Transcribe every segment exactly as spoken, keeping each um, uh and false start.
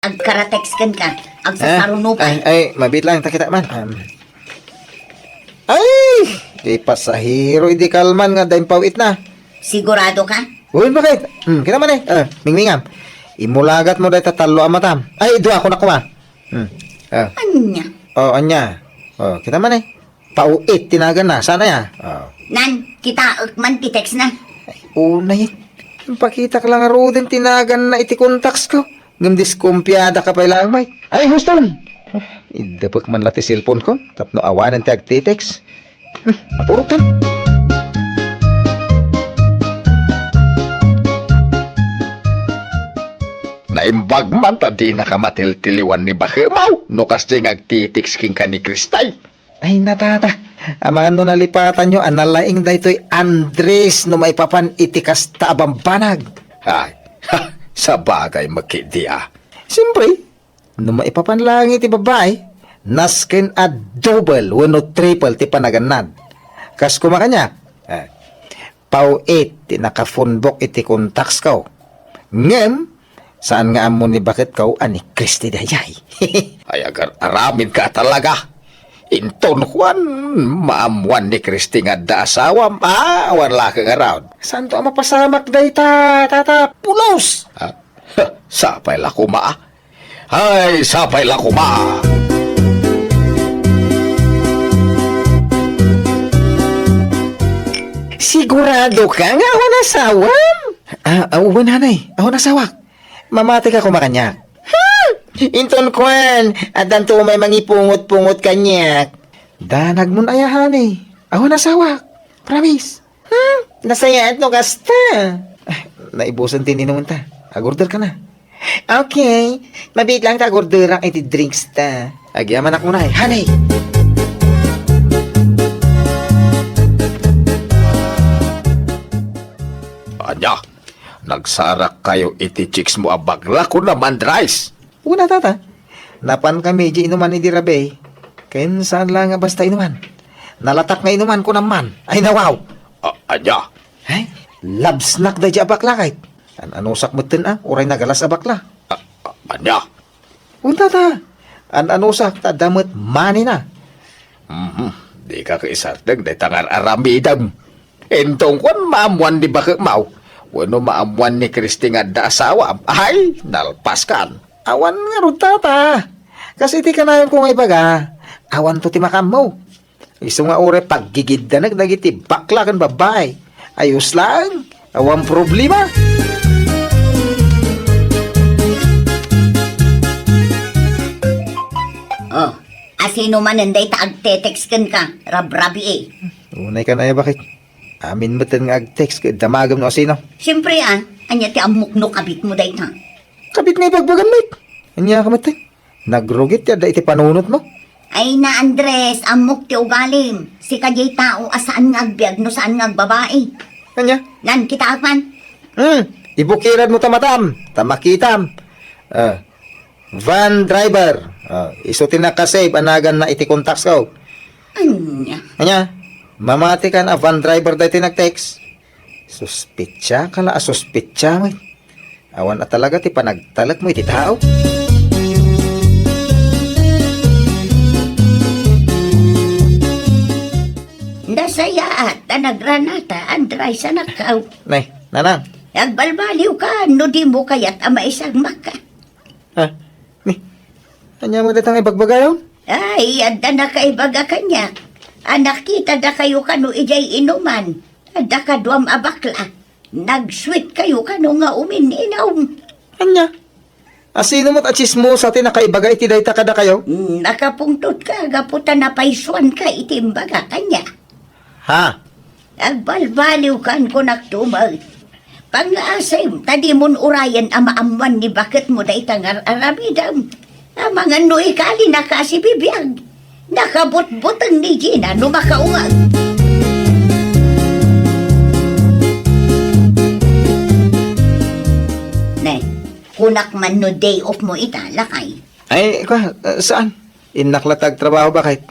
Agkaratext kenka. Agsasarunokan. Ay, ay, mabiit lang, ta kita man. Um, ay! Di pasahero, idi kalman nga dayng paw-itna. Sigurado ka? Uy, bakit? Hmm, kita man eh. Ah, mingmingam. Imulagat mo dayta tallo a matam. Ay, dua ko na kuma. Hmm. Ah. Anya? Oh, anya? Oh, kita man eh. Paw-it ti naganna, saan aya? Oh. Nan, kitaek man ti text na. Ay, unay. Impakitak lang ngaruden ti naganna iti contacts ko. Ngem diskumpiada ka pay laeng, Mike. Ay, Houston! Idepek man la ti cellphone ko tapno awanen ti agtitext. Hmm, mapurotan. Naimbag man ta dinaka matiltiliwan ni bakemaw no kasdiay nga agtitext kenka ni Kristay. Ay, natata. Amanto nalipatanyo a nalaing daytoy Andres no maipapan iti kasta a bambanag. Ay, ha, sabagay met ketdi a. Siyempre, no maipapan laeng iti babai, nasken a double wenno triple ti panagannad. Kas koma kaniak, eh, paw-it ti nakafunbok iti contacts ko. Ngem, saan nga ammo ni baketko a ni Kristi daydiay. Ay, agar-aramidka talaga. Inton kuan, maammuan ni Kristi nga adda asawam. Ah, awan la ket ngarud. Saanto a mapasamak dayta, tata? Pulos! Ah, sapay la koma, ah. Ay, sapay la koma. Sigurado ka nga awan asawam? Ah, ah, wen, hanay. Awan asawak. Mamati ka koma kaniak. Hmm! Inton kuan, addanto umay mangipungot-pungot kaniak. Danagmon aya, honey. Awan asawak. Promise. Hmm? Nasayaat no kasta. Ah, naibusen ti inumen ta. Agorder ka na. Okay. Mabiit lang ta agorderak iti drinks ta. Agyamanak unay, honey. Ania? Nagsarakkayo iti chicks mo a bakla, kunam, Andres? Una, tata. Napankami idiay inuman idi rabii. Ken saan la nga basta inuman. Nalatak nga inuman, kunam man. Ay, nawaw. A-, ania? Ay, love snack daydiay a bakla, kayat. An-anusak metten a, uray nagalas a bakla. A-, a-, ania? Wen, tata. An-anusak, ta adda met money na. Mhm. Dika kaisardeng dayta nga ar-aramidem. Inton kuan, maammuan ni bakemaw wenno maammuan ni Kristi nga adda asawam, ay, nalpaskan. Awan ngarud, tata. Kas iti kanayonko nga ibaga, awanto ti makaammo. Isu nga uray paggigiddanek dagiti bakla ken babbai. Ayos laeng. Awan problema. Oh, asino manen dayta agte-text kenka, rabrabii? Unay kan aya, bakit? Amin metten nga agtext ket damagem no asino. Siempre, ah, ania ti ammok no kabitmo dayta? Kabit nga ibagbagam, Mike. Ania ka metten? Nagrugit ti adda iti panunotmo. Ay na, Andres, ammok ti ugalim. Sika diay tao a saan nga agbiag no saan nga agbabai. Ania? Nan, kitaak man. Hmm, ibukiradmo ta matam, ta makitam. Ah, van driver. Ah, isu ti nakasave a naganna iti contacts ko. Ania? Ania? Mamati kan a van driver daytoy nag-text? Suspetsa ka la a suspetsa met. Awan a talaga ti panagtalekmo iti tao. Nasayaat a nagranata, Andres, anakkaw. Nay, nanang. Agbalbaliw ka no dimo kayat a maisagmak ka. Ha? Ni, ania met dayta nga ibagbagayon? Ay, adda nakaibaga kaniak. A nakitada kayo kano idiay inuman. Adda kaduam a bakla. Nag-sweet kayo kano nga umin-inom. Ania? Asino met a tsismosa ti nakaibaga iti dayta kadakayo? Hmm, nakapungtot ka gapu ta napaysuan ka iti imbaga kaniak. Ha? Agbalbaliw kan kunak tumag. Pangngaasem, ta dimon urayen a maammuan ni baketmo dayta nga ar-aramidem. Amangan no ikali na kasi bibiag. Nakabutbuteng ni Gina no makaungag. Ne, kunak man no day off mo ita, lakay. Ay, kwa, uh, saan? Innak la ti agtrabaho, bakit?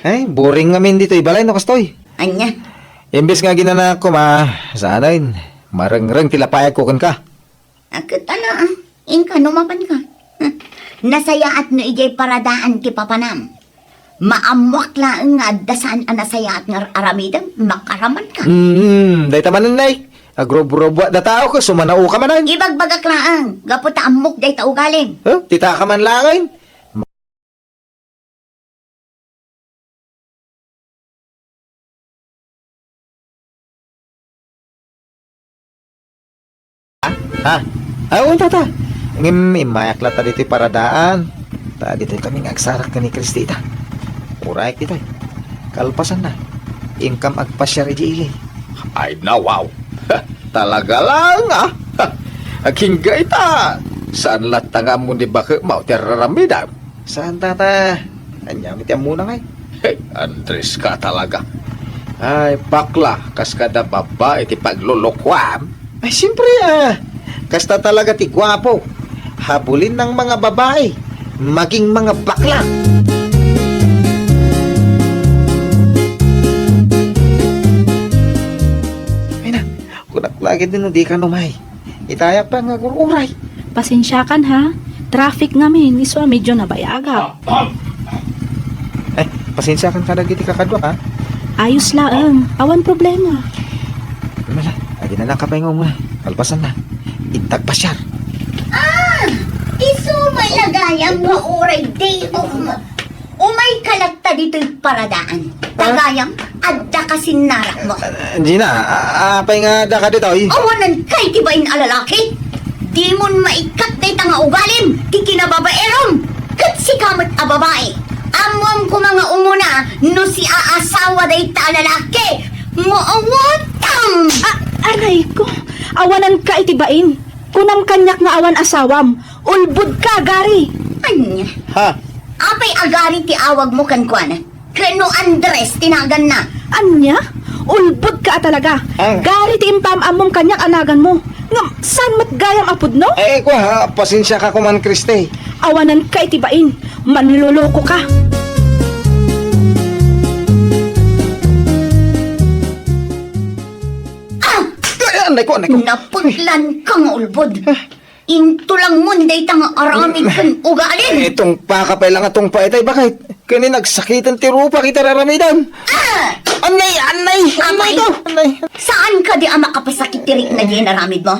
Ay, boring ngamin ditoy balay no kastoy. Ania? Imbes nga aginanaak koma, saanen, marengreng ti lapayag ko kenka. Aket ala, ah. Inka no mapanka. Nasayaat no idiay paradaan ti papanam. Maammoak laeng nga adda saan a nasayaat nga ar-aramidem, makaramanka. Mm, dayta manen, Nay. Agrubrubuat da tao ket sumanaoka manen. Ibagbagak laeng, gapu ta ammok dayta ugalim. Huh? Ti taka man laeng? Ha? Ay, oo, tata. Ngem immayak latta ditoy paradaan. Ta ditoy kami nga agsarak ken ni Kristita. Uray ditoy. Kalpasanna, inkam agpasiar idiay ili. Ay, nawaw. Talaga laeng, ah. Agingga ita. Saan latta nga ammo ni baketmo ti ar-aramidem? Saan, tata? Ania met ti ammona ngay? Hey, Andres ka talaga. Ay, bakla, kas kada babae ti paglulukuam. Ay, siyempre, ah. Kasta talaga ti guapo. Habulin ng mga babae. Maging mga bakla. Ay na, kunak lagi din, di ka numay. Itayak pa nga agur-uray. Pasensiakan, ha? Traffic ngamin, isu a medyo nabayagak. Eh, pasensiakan kadagiti kakaduak, ha? Ayos laeng. Awan problema. Mala, agi na lang kapay nga umuna. Kalpasanna. Intag pasiar. Ah! Isu met gayam nga uray day off mo. Umayka latta ditoy paradaan. Ah? Gayam, adda ka sinnarakmo. Ah, Gina, a-, apay nga adda ka ditoy? Awanan kay ti bain a lalaki. Dimon maikkat dayta nga ugalim ti kinababaerom. Ket sika met a babae. Ammom koma nga umuna no siaasawa dayta a lalaki. Maawatam! A-, aray ko, awanan ka iti bain. Kunam kaniak nga awan asawam. Ulbod ka, Gary. Ania? Ha? Apay a Gary ti awagmo kenkuana? Ken no Andres ti naganna. Ania? Ulbod ka a talaga. Ah. Gary ti impaam-ammom kaniak a naganmo. Ngem saan met gayam a pudno? Eh, kua, ha? Pasensiaka koman, Kriste. Awanan ka iti bain. Manloloko ka. Ah! Ay, anay ko, anay ko. Napeklan ka nga ulbod. Ah. Intulangmon dayta nga aramid ken ugalim. Eh, tungpa ka pay lang a tungpa itay, bakit? Ken nagsakiten ti rupak iti ar-aramidem. Ah! Anay, anay, anay Apay, to, anay. Saan kadi a makapasakit ti rikna diay inaramid mo?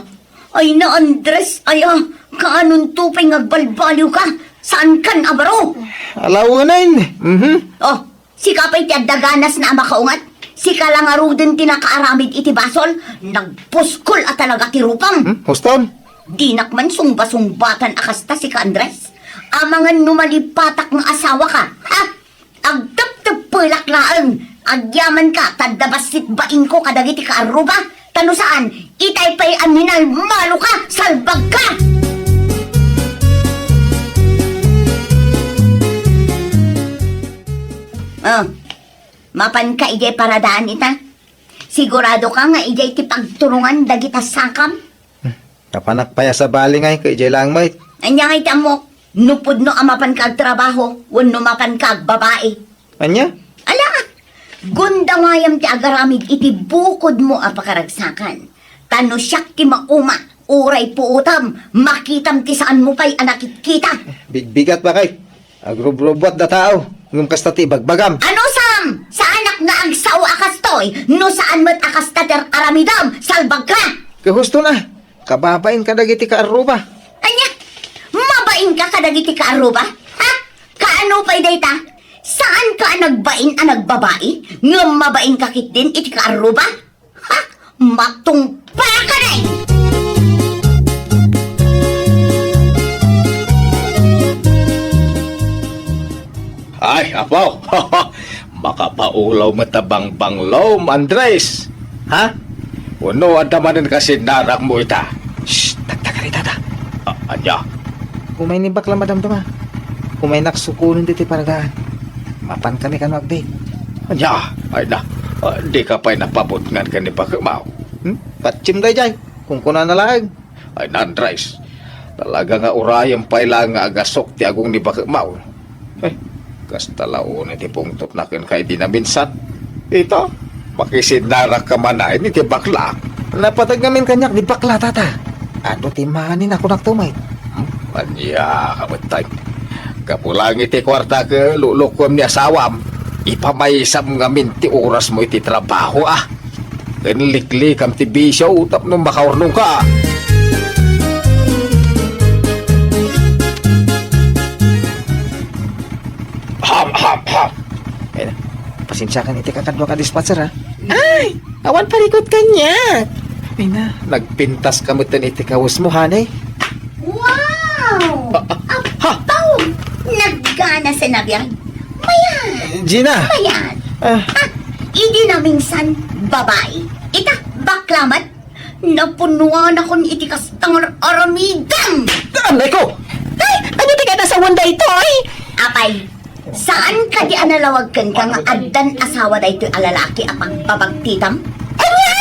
Ay na, Andres, ay, ah, kaanonto pay nga agbalbaliw ka? Saan kan a baro? Alawanen. Mhm. Oh, sika pay ti adda ganas na a makaungat? Sika la ngaruden ti nakaaramid iti basol? Nagpuskol a talaga ti rupam. Hmm? Huston? Dinak man sungbasungbatan a kasta, sika, Andres. Amangan no malipatak nga asawa ka, ha? Agtepteppelak laeng. Agyamanka, ta adda bassit bainko kadagiti kaarruba. Ta no saan, itay pay a minalmalo ka, salbag ka! Ah, mapanka idiay paradaan ita? Sigurado ka nga idiay ti pagturungan dagita sakam? Kapanak pay a sabali ngay, ket idiay laeng met. Ania ngay ti ammok? No pudno a mapanka agtrabaho, wenno mapanka agbabai. Ania? Ala! Gundawayam ti agaramid iti bukodmo a pakaragsakan. Ta no siak ti mauma, uray puotam, makitam ti saanmo pay a nakitkita. Bigbigat, bakit? Agrubrubuat da tao, ngem kasta ti ibagbagam. Ano, Sam? Saanak nga agsao a kastoy, no saan met a kasta ti aramidam, salbag ka! Ket husto na, kababain kadagiti kaarruba. Ania? Mabain ka kadagiti kaarruba? Ha? Kaano pay dayta? Saan ka a nagbain a nagbabai, ngem mabain ka ketdin iti kaarruba? Ha? Matungpalka, Nay! Ay, apo! Makapaulaw met a bangbanglom, Andres! Ha? Wenno adda manen kasinnarakmo ita? Shh! Tagtagari, tata. A-, ania? Umay ni bakla madamdama. Umaynak sukonen ditoy paradaan. Mapankami kano agdate. Ania? Ay na, ah, di ka pay napabutngan ken ni baketmo. Hmm? Patsim daydiay. Kunkunana laeng. Ay na, Andres. Talaga nga urayem pay laeng nga agasok ti agong ni baketmo. Eh, kasta la unay ti pungtotna kenka idi naminsan. Ita, makisinnarakka manen iti bakla. Napateg ngamin kaniak ni bakla, tata. Adu ti mani na kunak tumay. Hmm? Ania ka met tay? Gapu laeng iti kuarta ket lulukuem ni asawam, ipamaysam ngamin ti orasmo iti trabaho, a. Ken liklikam ti bisio tapno makaurnongka. Ham, ham, ham. Ay na, pasensiakan iti kakaduak a dispatcher, a. Ay, awan parikut kaniak. Ay na, nagpintaska metten iti kawesmo, honey. Wow! Ah, ah, ha? Apaw! Naggana sinabian. Mayan! Gina! Mayan! Ah. Ah, idi naminsan, babai. Ita, bakla met. Napunuanakon iti kasta nga aramidem! Anay ko! Ay, ania ti kadasawan daytoy? Apay, saan kadi a nalawag kenka nga addan asawa daytoy a lalaki a pagbabagtitam? Ania?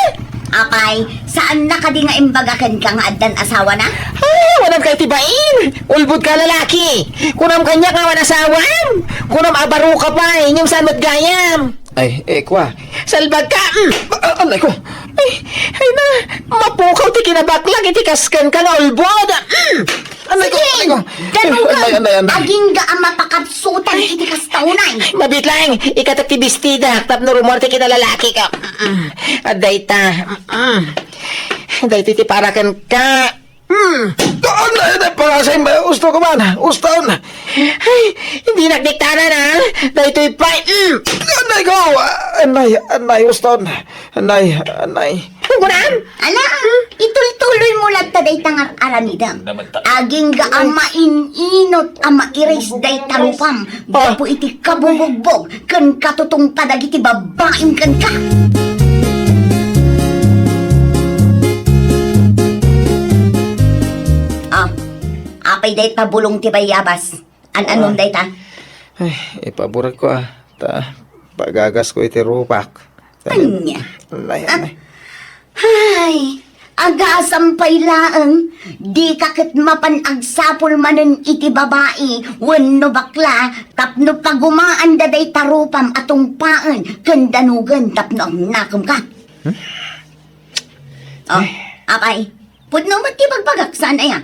Apay, saan na kadi nga imbaga kenka nga addan asawa na? Ay, awanan kay ti bain! Ulbod ka lalaki! Kunam kaniak nga awan asawam! Kunam a baro ka pay, ngem saan met gayam! Ay, eh, kwa. Salbag ka! Mm. Ah, ah, anay ko! Ay, ay na, mapukaw ti kinabaklang iti kasken ka nga ulbod! Mm. Anay ko, sige, anay ko! Danum ka! Anay, anay, anay. Agingga a mapakapsutan iti kasta unay! Mabiit laeng, ikatek ti bestidak tapno rummuar ti kinalalaki ka. Mm. Adda ita. Mm. Daytoy ti para kenka. Hmm. Doon na, na, pangasay, usto ko man. Uston. Ay, hindi nakdiktaran, ha? Daytoy pay. Hmm. Anay ko. Anay, anay, uston. Anay, anay. Kuram? Ala, itultuloy mo latta dayta nga aramidem. Agingga a maininot a mairis dayta rupam. Gapu iti kabubugbog ken katutungpa dagiti babbaim kenka. Ah, apay dayta bulong ti bayabas? An-anon dayta? Ay, ipaburak ko, a. Ta, pagagas ko iti rupak. Ania? Anay, anay. Ay, agasam pay laeng, dika ket mapan agsapul manen iti babai wenno bakla tapno pagumaanda dayta rupam a tungpaen ken danugen tapno agnakemka. Hmm? Oh, apay, pudno met ti bagbagak, saan aya?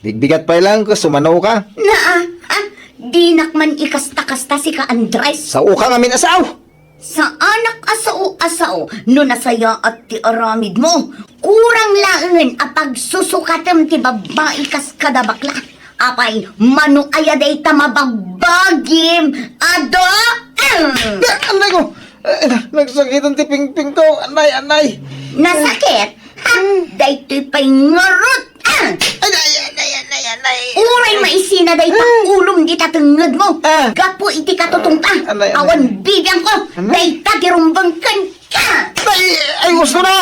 Bigbigat pay laeng ket sumano ka. Naa, ah, dinak man ikasta-kasta sika, Andres. Sao ka ngamin a sao. Saanak a sao a sao no nasayaat ti aramidmo. Kurang laengen a pagsusukatem ti babbai kas kada bakla. Apay, mano aya dayta mabagbagim? Adu? Ah! Eh, anay ko! Eh, na-, nagsakitan ti pingping ko. Anay, anay. Nasakit? Ha? Daytoy pay ngarud. Ah! Anay, anay, anay, anay. Uray maisina dayta ulom dita tengngedmo. Ah. Gapu iti katutungpa. Anay, anay. Awan bibiangko. Anay. Dayta ti rumbeng kenka. Ay, ay, gusto na.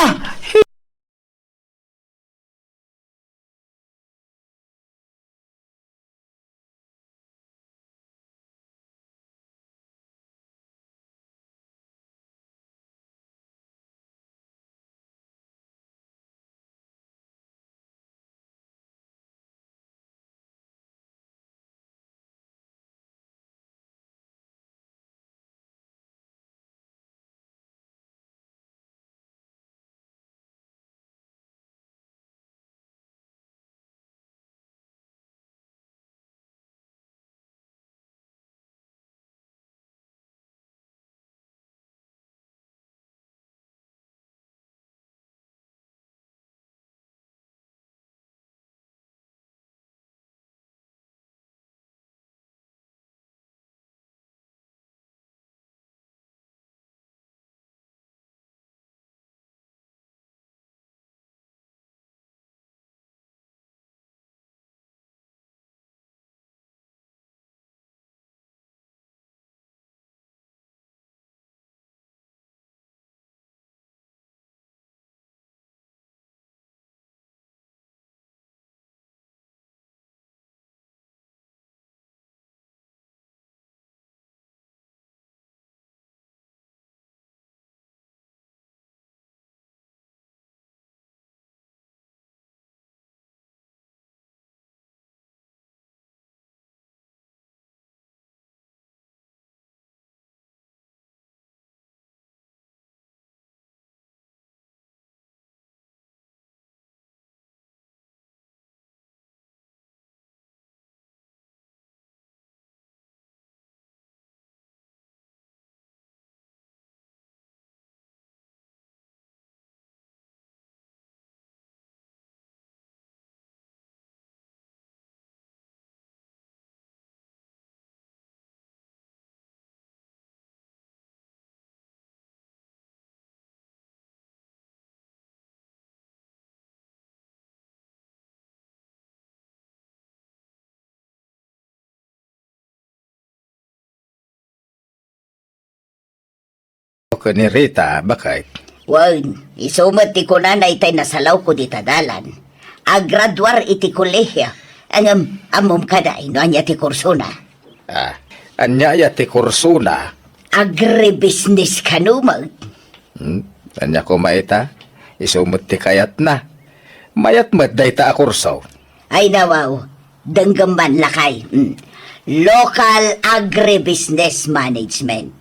Ken ni Rita, baket. Wen, isu met ti kunana itay nasalawko dita dalan. Agraduar iti kolehio. Ngem, ammom kadi no ania ti kursona? Ah, ania aya ti kursona? Agribusiness kano met. Hmm? Ania koma ita? Isu met ti kayatna. Mayat met dayta a kurso. Ay, nawaw. Denggem man, lakay. Hmm. Local Agribusiness Management.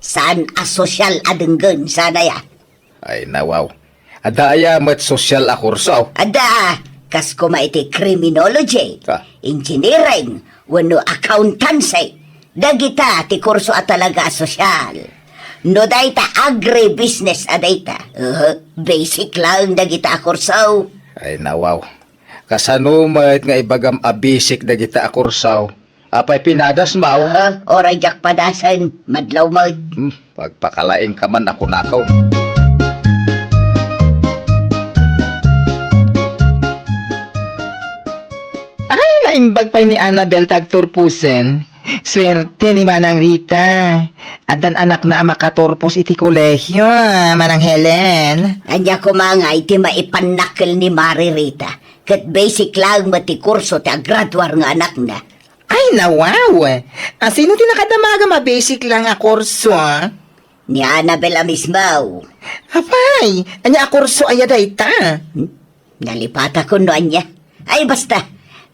Saan a sosyal a denggen, saan aya? Ay, nawaw. Adda aya met sosyal a kurso? Adda, kas koma iti criminology, Ah. engineering, wenno accountancy. Dagita ti kurso a talaga a sosyal. No dayta agribusiness a dayta, uh, basic lang dagita a kurso. Ay, nawaw. Kasano met nga ibagam a basic dagita a kurso? Apay pinadas, maw? Ah, oray diak padasen, madlaw met. Hmm, pagpakalaing ka man a kunako. Ay, naimbag pay ni Annabel ti agturposen. Suerte ni Manang Rita. Addan anakna a makaturpos iti kolehio, Manang Helen. Ania koma ngay ti maipannakkel ni Mari Rita? Ket basic laeng met ti kurso ti agraduar nga anakna. Ay, nawaw! A, sino ti nakadamagam a basic lang a kurso? Ni Annabel a mismo. Apay, ania a kurso aya dayta? Hmm? Nalipatakon no ania. Ay, basta,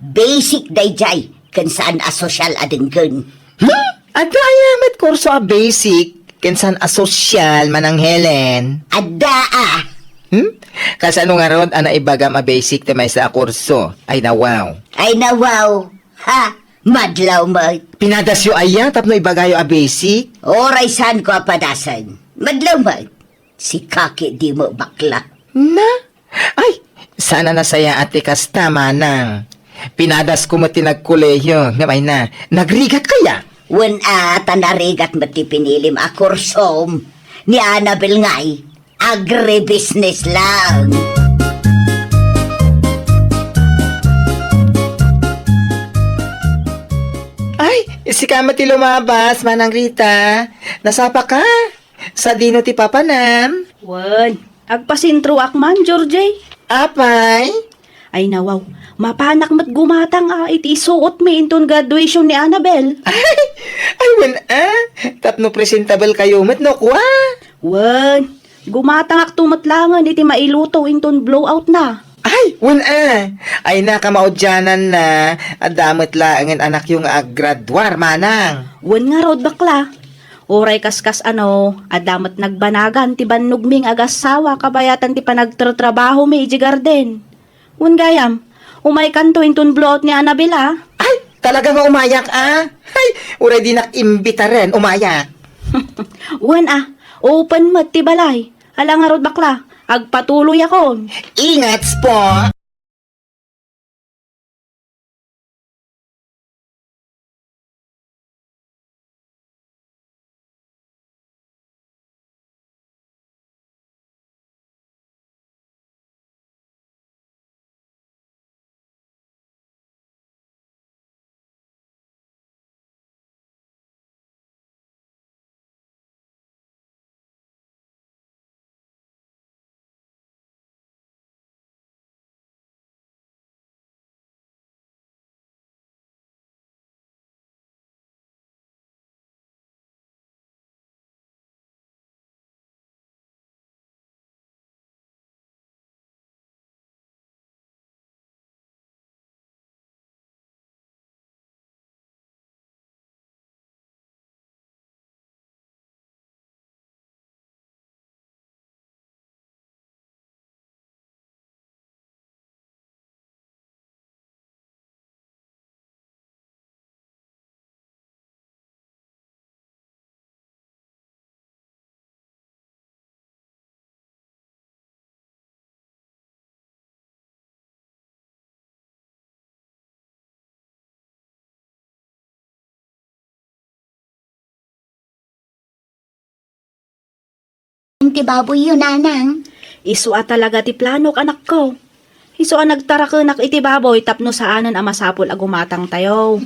basic daydiay, ken saan a sosyal a denggen. Hmm? Adda aya met kurso a basic, ken saan a sosyal, Manang Helen? Adda a. Hmm? Kasano ngarud a naibagam a basic ti maysa a kurso? Ay, nawaw. Ay, nawaw. Ha? Madlaw met. Pinadasyo aya tapno ibagayo a basic? Oray saanko a padasen. Madlaw met. Sika ketdi met bakla. Na? Ay, saan a nasayaat ti kasta, manang. Pinadasko met ti nagkolehiyo, ngem ay na, nagrigat kaya? Wen a, ta narigat met ti pinilim a kursom. Ni Annabel ngay, agribusiness lang. Ay, sika met ti lumabas, Manang Rita. Nasapa ka? Sadino ti papanam? Wen, agpasentroak man, Georgie. Apay? Ay, nawaw, mapanak met gumatang a iti isuotmi inton graduation ni Annabel. Ay, ay, wen a, tapno presentable kayo met no kua? Wen, gumatangakto met laengen iti mailuto inton blowout na. Ay, wen a, ay, nakamaudianan na, adda met laengen anakyo nga aggraduar, manang. Wen ngarud, bakla. Uray kaskasano, adda met nagbanagan ti bannogmi nga agassawa kabayatan ti panagtratrabahomi idiay garden. Wen gayam, umaykanto inton blowout ni Annabel a. Ay, talaga nga umayak a? Ay, uray dinak imbitaren, umayak. Wen a, open met ti balay. Ala ngarud, bakla, agpatuloyakon. Ingats po. Ti baboyyo, nanang? Isu a talaga ti planok, anakko. Isu a nagtarakenak iti baboy tapno saanen a masapul a gumatangtayo.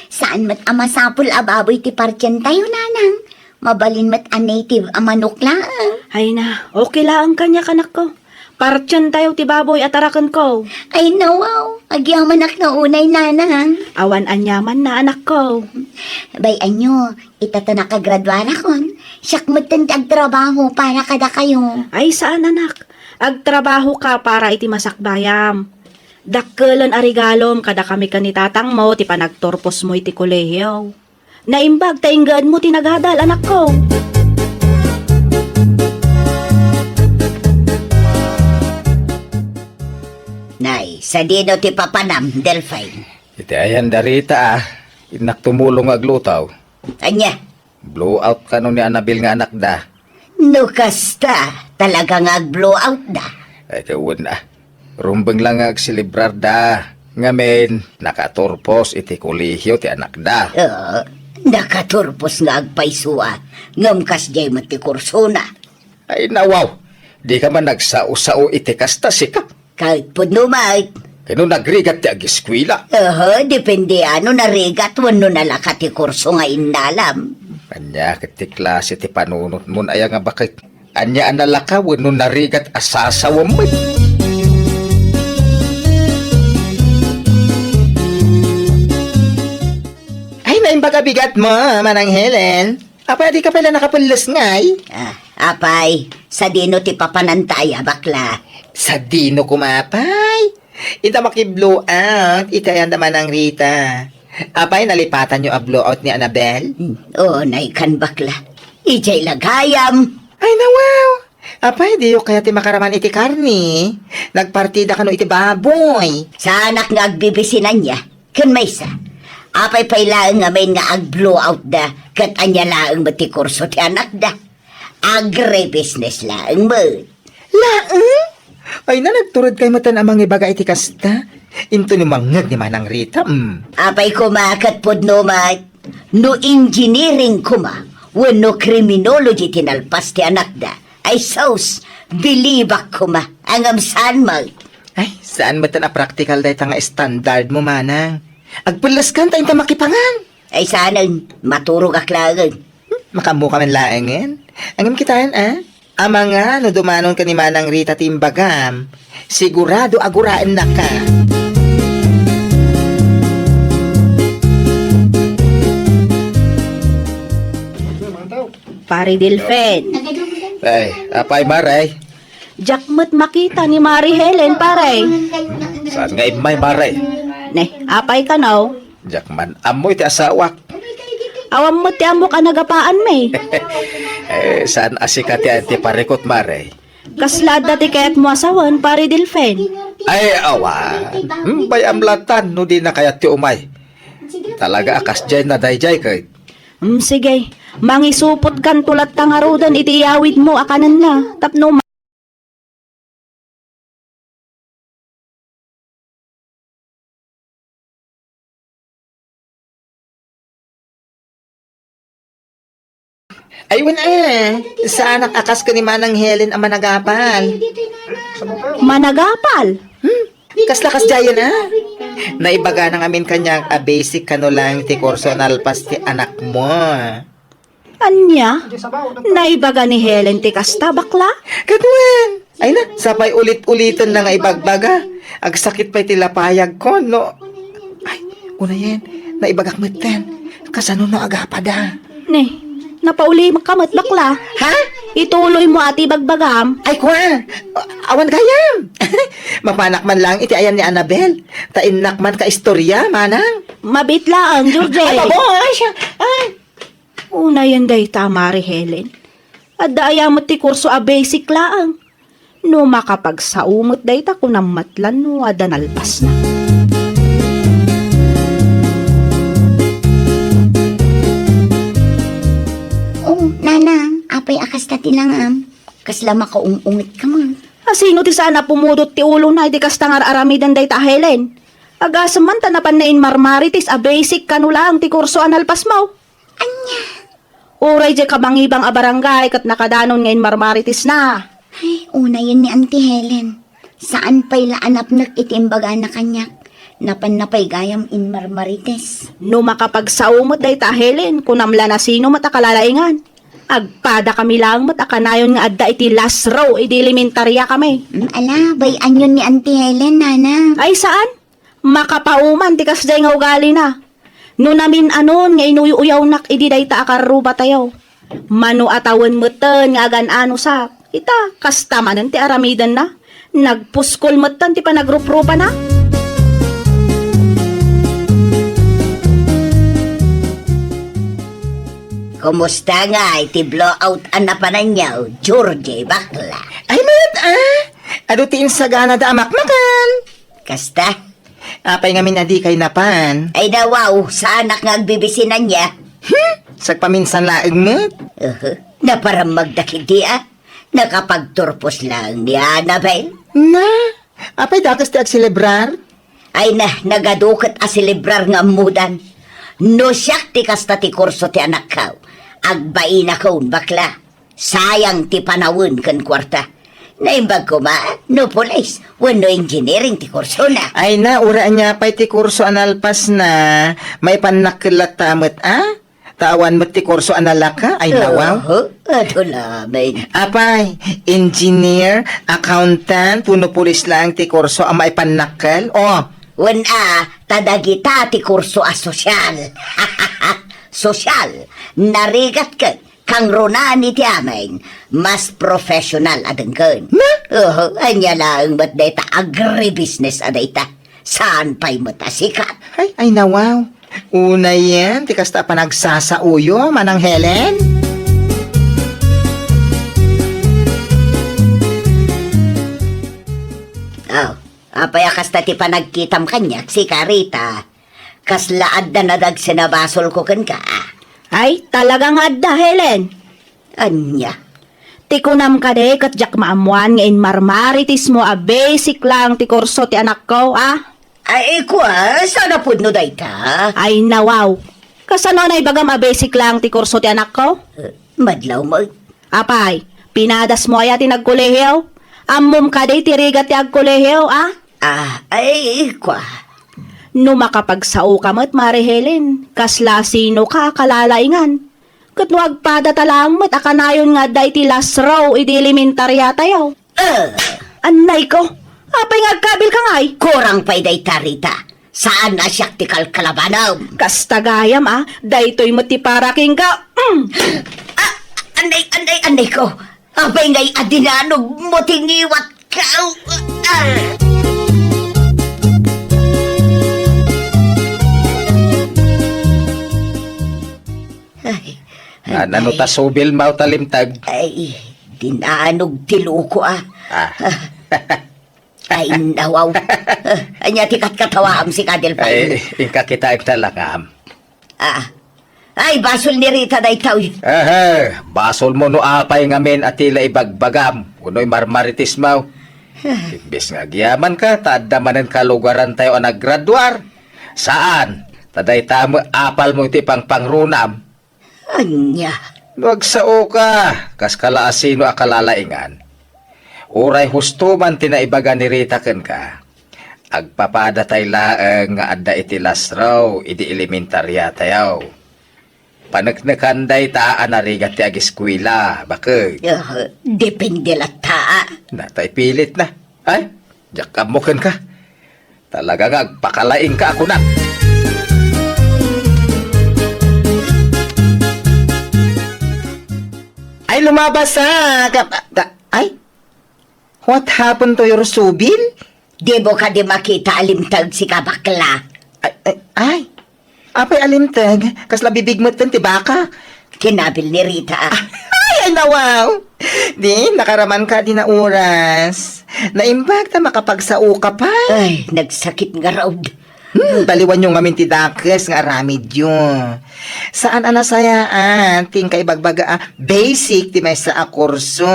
Saan met a masapul a baboy ti partientayo, nanang? Mabalin met a native a manok laeng. Ay na, okay laeng kaniak, anakko. Partientayo ti baboy a tarakenko. Ay, nawaw, agyamanak nga unay, nanang. Awan aniamanna, anakko. Bay-anyo, ita ta nakagraduarakon, siak metten ti agtrabaho para kadakayo. Ay, saan, anak. Agtrabahoka para iti masakbayam. Dakkelen a regalom kadakami ken ni tatangmo ti panagturposmo iti kolehiyo. Naimbag ta inggaanmo ti nagadal, anakko. Nay, sadino ti papanam, Delphine? Iti ayan da Rita, ah. Innak tumulong nga agluto. Ania? Blowout kano ni Annabel nga anakda? No kasta, talaga nga agblowouda. Ay, kawan, ah. Rumbeng lang nga agselebrarda. Ngamin, nakaturpos iti kolehiyo ti anakda. Oo, nakaturpos nga agpayso, ah. Ngem kasdiay met ti kursona. Ay, nawaw. Di ka man nagsao-sao iti kasta, sika? Ket pudno met. Kano nagrigat ti ageskuela? Aha, depende no narigat wenno nalaka ti kurso nga innalam. Ania ket ti klase ti panunotmon aya nga baket? Ania a nalaka wenno narigat a sasawem met? Ay, naimbag a bigatmo, Manang Helen. Apay, di ka pay la nakapelles ngay? Ah, apay, sadino ti papananta aya, bakla? Sadino koma, apay? Inta makiblowout iti ayan da Manang Rita. Apay, nalipatanyo a blowout ni Annabel? Hmm, oo, naikan, bakla. Idiay la gayam. Ay, nawaw! Apay, diyo kayat ti makaraman iti karne? Nagpartida kano iti baboy? Saanak nga agbibisinan ya. Ken maysa, apay pay laeng ngamin nga agblowoutda ket ania laeng met ti kurso ti anakda? Agribusiness laeng met. Laeng? Ay na, nagturedkay metten a mangibaga iti kasta. Inton ni mangngeg ni Manang Rita, mm. Apay koma ket pudno met, no engineering koma wenno criminology ti nalpas ti anakda, ay sus, bilibak koma, ngem saan met. Ay, saan metten a praktikal dayta nga standard mo, manang. Agpelleskan ta inta makipangan. Ay, saanen, maturogak laengen. Hmm, makaammo ka man laengen. Ngem kitaen, a? Amangan no dumanon ken ni Manang Rita ti imbagam, sigurado a guraennaka. Pare Delfen. Ay, apay, Mare? Diak met makita ni Mare Helen, pare. Saan nga immay, Mare? Ne, apay kano? Diak man ammo iti asawak. Awan met ti ammok a nagapaan, me. Eh, saan a sika ti, ti parikot, Mare? Kasla adda ti kayatmo a sawen, Pare Delfen? Ay, awan. Hmm, bay-am latan no dina kayat ti umay. Talaga a kasdiay na daydiay ket. Hmm, sige. Mangisupotkanto latta ngaruden iti iyawidmo a kanenna. Tapno ma- Ay, wen, eh. Saanak a kas ken ni Manang Helen a managapal. Managapal? Hmm? Kasla kasdiayen, a? Naibagana ngamin kaniak a basic kano lang ti kurso a nalpas ti anakmo. Ania? Naibaga ni Helen ti kasta, bakla? Ket wen. Ay na, sapay ulit-uliten na nga ibagbaga. Agsakit pay ti lapayagko, no? Ay, unayen, naibagak metten. Kasano no agapada? Ne, napaulimka met, bakla. Ha? Ituloy mo a ti ibagbagam. Ay, kwa! A-, awan gayam! Mapanak man lang iti ayan ni Annabel. Ta innak man kaistorya, manang. Mabit laeng, Georgie. Ay, babo! Ay, siya! Ay! Unayen dayta, Mare Helen. Adda aya met ti kurso a basic laeng. No makapagsao met dayta, kunam met lan no adda nalpasna. Oh, nanang, apay a kasta ti langam? Kasla makaung-unget ka man. A, sino ti saan a pumudot ti ulona iti kasta nga ar-aramiden dayta a Helen? Agasem man ta napan na inmarmarites a basic kano laeng ti kurso a nalpasmo. Ania? Uray diay kabangibang a barangay ket nakadanon nga inmarmarites na. Ay, unayen ni Auntie Helen. Saan pay la a napnek iti imbagana kaniak. Napan na pay gayam inmarmarites. No makapagsao met dayta a Helen, kunam la no sino met a kalalaingan. Agpadakami laeng met a kanayon nga adda iti last row idi elementariakami. Mm, ala, bay-anyon ni Auntie Helen, nana. Ay, saan? Makapauman ti kasdiay nga ugalina. No namin-anon nga inuy-uyawnak idi dayta a karrubatayo. Mano a tawen metten nga agan-anosak. Ita, kasta manen ti aramidenna. Nagpuskol metten ti panagruprupana. Kumusta nga iti blowout a napananyo, Georgie, bakla? Ay, met, ah! Adu ti insaganada a makmakal. Kasta? Apay ngamin a dikay napan? Ay, nawaw, saanak nga agbibisinanna. Hmm? Sagpaminsan laeng met? Uhu. Naparammagda ketdi, a? Nakapagturpos laeng ni Annabel. Na, apay dakes ti agselebrar? Ay na, nagadu ket a selebrar nga ammodan. No siak ti kasta ti kurso ti anakko, agbainakon, bakla. Sayang ti panawen ken kuarta. Naimbag koma no pulis wenno engineering ti kursona. Ay na, uray ania pay ti kurso a nalpasna, maipannakkel latta met, a? Ta awan met ti kurso a nalaka, ay nawaw. Oho, adu lamin. Apay, engineer, accountant, wenno pulis laeng ti kurso a maipannakkel? O. Wen a, ta dagita ti kurso a sosyal. Sosyal, narigat ket kangrunaan iti amin, mas professional a denggen. Na? Oho, ania laeng met dayta agribusiness a dayta. Saan pay met a sikat? Ay, ay, nawaw. Unayen ti kasta a panagsasaoyo, Manang Helen? Oh, apay a kasta ti panagkitam kaniak, sika, Rita? Kasla adda nadagsen a basolko kenka, a? Ay, talaga nga adda, Helen. Ania? Ti kunam kadi ket diak maammoan nga inmarmaritismo a basic lang ti kurso ti anakko, a? Ay, kua, saan a pudno dayta? Ay, nawaw. Kasano a naibagam a basic lang ti kurso ti anakko? Eh, madlaw met. Apay, pinadasmo aya ti nagkolehiyo? Ammom kadi ti rigat ti agkolehiyo, a? Ah, ay, kua. No makapagsaoka met, Mare Helen, kasla sinoka a kalalaingan? Ket no agpadata laeng met a kanayon nga adda iti last row idi elementariatayo. Eh. Annay ko, apay nga agkabilka ngay? Kurang pay dayta, Rita. Saan a siak ti kalkalabanem. Kasta gayam, a, daytoy met ti para kenka. Mm. Ah, annay, annay, annay ko. Apay ngay a dinanogmo ti ngiwatka. Ah. Ay, ah, nano ta subil maw ta limtag? Ay, dinanog ti luko, a. Ah. Ah. Ay, nawaw. Ah, ania ti katkatawaam, sika, Delfin? Ay, inka kitaek ta langam. Ah. Ay, basol ni Rita daytoy. Ehe, basolmo no apay ngamin a ti la ibagbagam, wenno imarmaritismo. Ah. Imbes nga agyamanka, ta adda manen kalugarantayo a naggraduar. Saan? Ta dayta met apalmo iti pangpangrunam. Ania? No agsaoka, kas kala a sino a kalalaingan. Uray husto man ti naibaga ni Rita kenka, agpapadatay laeng nga adda iti last row idi elementariatayo. Paneknekan dayta a narigat ti ageskuela, bakek. Ah, depende latta. Nata ipilit na. Ay, diak ammo kenka. Talaga nga agpakalaingka a kunak. Ay, lumabas, ah. Ka-, ka-, ay, what happened to your subil? Dimo kadi makita a limteg, sika, bakla? Ay, ay, ay. Apay a limteg, kasla bibig metten ti baka. Kinabil ni Rita. Ah, ay, ay, nawaw. Di, nakaraman ka di na oras. Naimbag ta makapagsao ka pa. Ay, nagsakit nga raud. Hmm, baliwan yo ngamin ti dakes nga aramidyo. Saan a nasayaan ti inka ibagbaga a basic ti maysa a kurso.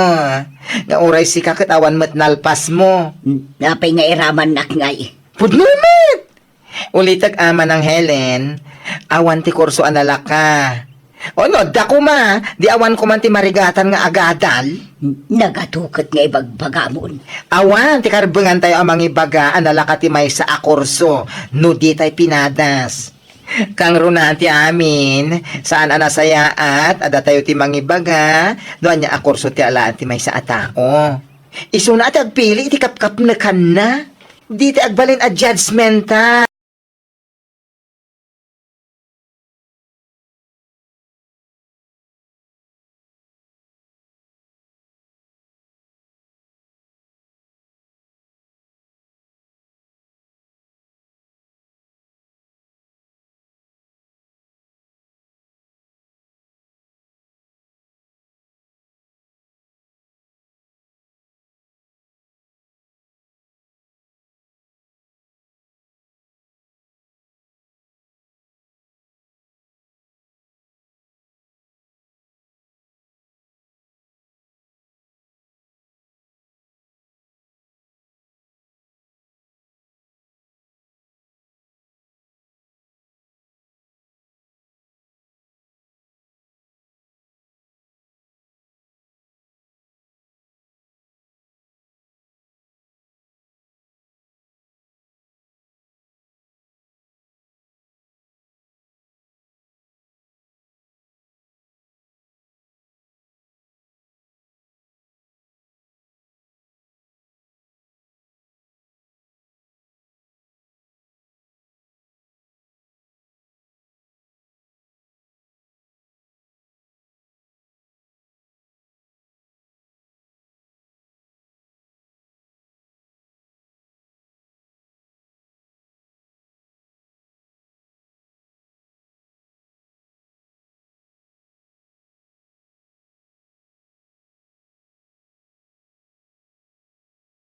Nga uray sika ket awan met nalpasmo. Hmm, apay nga iramannak ngay? Pudno met! Ulitek a, Manang Helen, awan ti kurso a nalaka. O no, adda koma, di awan koma ti marigatan nga agadal. Nagatuket nga ibagbagamon. Awan ti karbengantayo a mangibaga a nalaka ti maysa a kurso no ditay pinadas. Kangruna ti amin, saan a nasayaat a datayo ti mangibaga no ania a kurso ti alaen ti maysa a tao. Isuna a ti agpili iti kapkapnekanna. Dita agbalin a judgmental.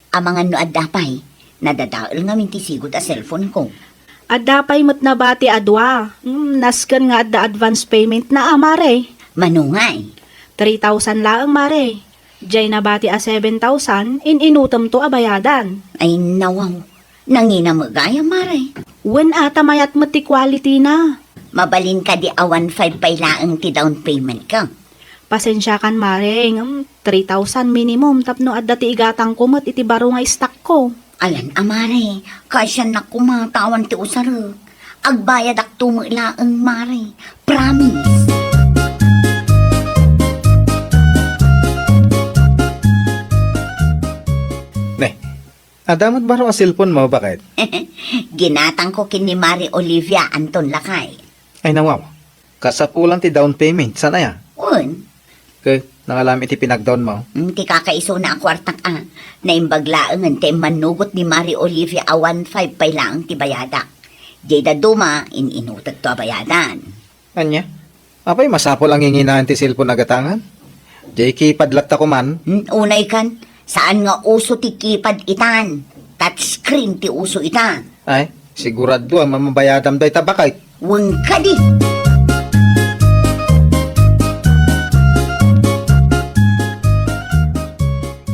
Amangan no adda pay, nadadael ngamin ti sigud a cellphone ko. Adda pay met nabati a dua. Hmm, nasken nga adda advance payment na a, mare. Mano ngay? Three thousand laeng, mare. Jay nabati a seven thousand, in-inutemto a bayadan. Ay, nawaw. Nangina met gayam, mare. Wen a, ta mayat met ti quality na. Mabalin kadi a one five pay laeng ti down payment ka? Pasensiakan, mare, ngem three thousand minimum tapno adda ti igatangko met iti baro nga stock ko. Ayan a, mare, kaasiannak koma ta awan ti usarek. Agbayadakto met laeng, mare. Promise. Ne, adda met baro a cellphone mo, baket? Ginatangko ken ni Mare Olivia, Anton, lakay. Ay, nawaw. Kasapulan ti down payment, saan aya? Wen. Ket, nangalam iti pinagdown mo? Hmm, ti kakaisuna a kuartak a. Naimbag laengen ti immanugot ni Mare Olivia a one five pay laeng ti bayadak. Jay dadduma, in-inutekto a bayadan. Ania? Apay, masapul a nginginaen ti cellphone a gatangan? Jay keypad latta koman? Hmm, unay kan, saan nga uso ti keypad itan. Touchscreen ti uso ita. Ay, sigurado a mamabayadam dayta, baket. Wen kadi.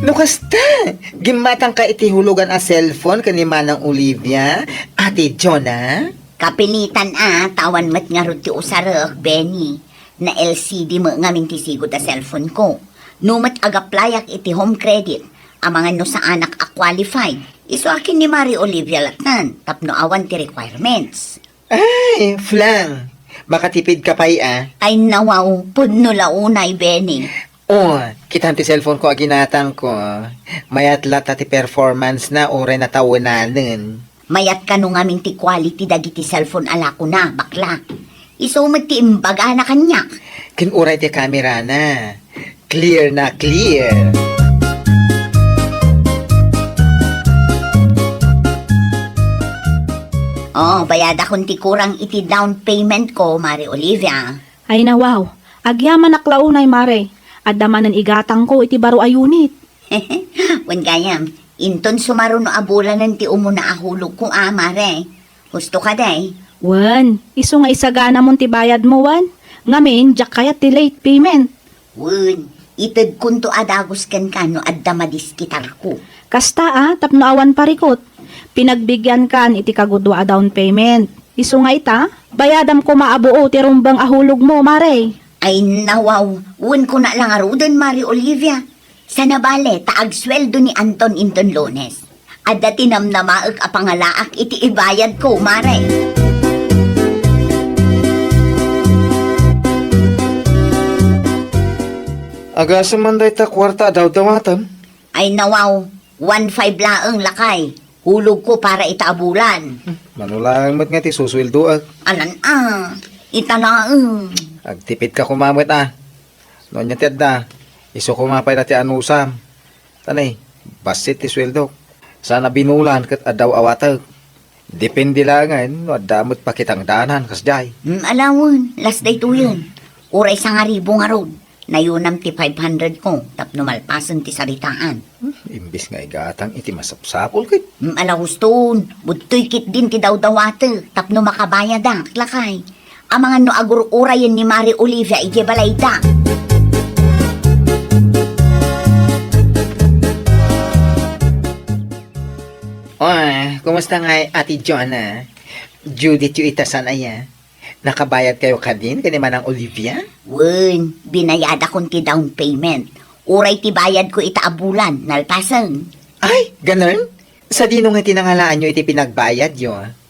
No kasta, gimmatangka iti hulugan a cellphone ken ni Manang Olivia, Ate Jonah? Kapilitan a, ta awan met ngarud ti usarek, Benny. Na-L C D met ngamin ti sigud a cellphone ko. No met agaplayak iti home credit, amangan no saanak a qualified, isu a ken ni Mare Olivia lattan, tapno awan ti requirements. Ay, Flang! Makatipid ka pay a. Ay, nawaw, pudno la unay, Benny. O, kitam ti cellphone ko a ginatangko. Mayat latta ti performance na uray natawenanen. Mayat kano ngamin ti quality dagiti cellphone a lakona, bakla. Isu met ti imbagana kaniak. Ken uray ti camera na. Clear na clear. O, bayadakon ti kurang iti down payment ko, Mare Olivia. Ay, nawaw. Agyamanak la unay, mare. Adda manen igatangko iti baro a unit. Wen gayam, inton sumaruno a bulanen ti umuna a hulogko a, mare. Husto kadi? Wen, isu nga isaganamon ti bayadmo, wen? Ngamin, diak kayat ti late payment. Wen, itedkonto a dagus kenka no adda madiskitarko. Kasta a, tapno awan parikut. Pinagbigiankan iti kagudua a down payment. Isu nga ita, bayadam koma a buo ti rumbeng a hulogmo, mare. Ay, nawaw, wen kuna la ngaruden, Mare Olivia. Sana bale, ta agsueldo ni Anton inton Lunes. Adda ti namnamaek a pangalaak iti ibayadko, mare. Agasem man dayta kuarta a dawdawatem? Ay nawaw, one five laeng, lakay. Hulogko para ita a bulan. Hmm, mano laeng met nga ti susueldoek? Alan a, ita laeng. Agtipidka koma met a. No ania ti adda, isu koma pay la ti anusam. Tanay, bassit ti sueldok. Saan a binulan ket adda awatek. Depende laengen no adda met pakitangdanan kasdiay. Hmm, alawen, las daytoyen. Uray sangaribu ngarud. Nayunam ti five hundred ko tapno malpasen ti saritaan. Hmm, imbes nga igatang iti masapsapul ket. Hmm, ala huston, budtoy ketdin ti dawdawatek tapno makabayadak, lakay. Amangan no agur-urayen ni Mari Olivia idiay balayda. Oh, kumusta ngay, Ate Jonah? Due date yo ita saan aya? Nakabayad kayo kadin ken ni Manang Olivia? Wen, binayadakon ti down payment. Uray ti bayadko ita a bulan, nalpasen. Ay, ganun? Sadino nga tinangalaanyo iti pinagbayadyo?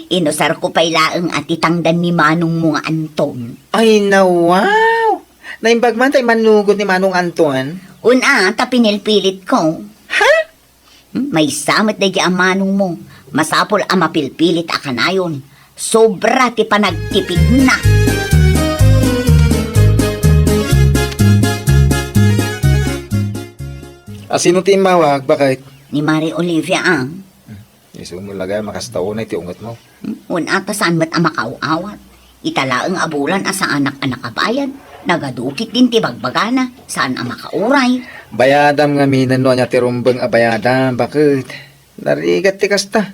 Inusarko pay laeng a ti tangdan ni manongmo nga Anton. Ay, nawaw! Naimbag man tay mannugot ni Manong Anton? Wen a, ta pinilpilitko. Ha? Hmm, maysa met daydi a manongmo. Masapul a mapilpilit a kanayon. Sobra ti panagtipidna. A, sino ti immawag, baket? Ni Mari Olivia, a. Isu met la gayam a kasta unay ti ungetmo. Hmm, wen a, ta saan met a makaaw-awat. Ita laeng a bulan a saanak a nakabayad. Nagadu ketdin ti bagbagana, saan a makauray. Bayadam ngamin no ania ti rumbeng a bayadam, baket. Narigat ti kasta.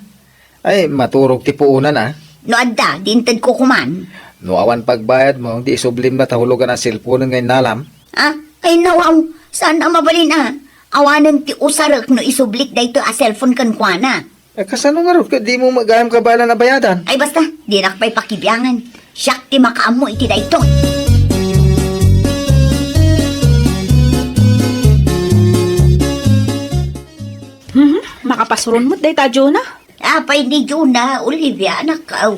Ay, maturog ti puonan, a. No adda, di intedko koman. No awan pagbayadmo, di isublim la ta hulugan a cellphone nga innalam. A? Ay, nawaw, saan a mabalin, a. Awanen ti usarek no isublik daytoy a cellphone kenkuana. Eh, kasano ngarud ket dimo met gayam kabaelan a bayadan? Ay, basta, dinak pay pakibiangan. Siak ti makaammo iti daytoy. Mhm, makapasuron met dayta a Jonah. Apay ni Jonah, Olivia, anak, aw.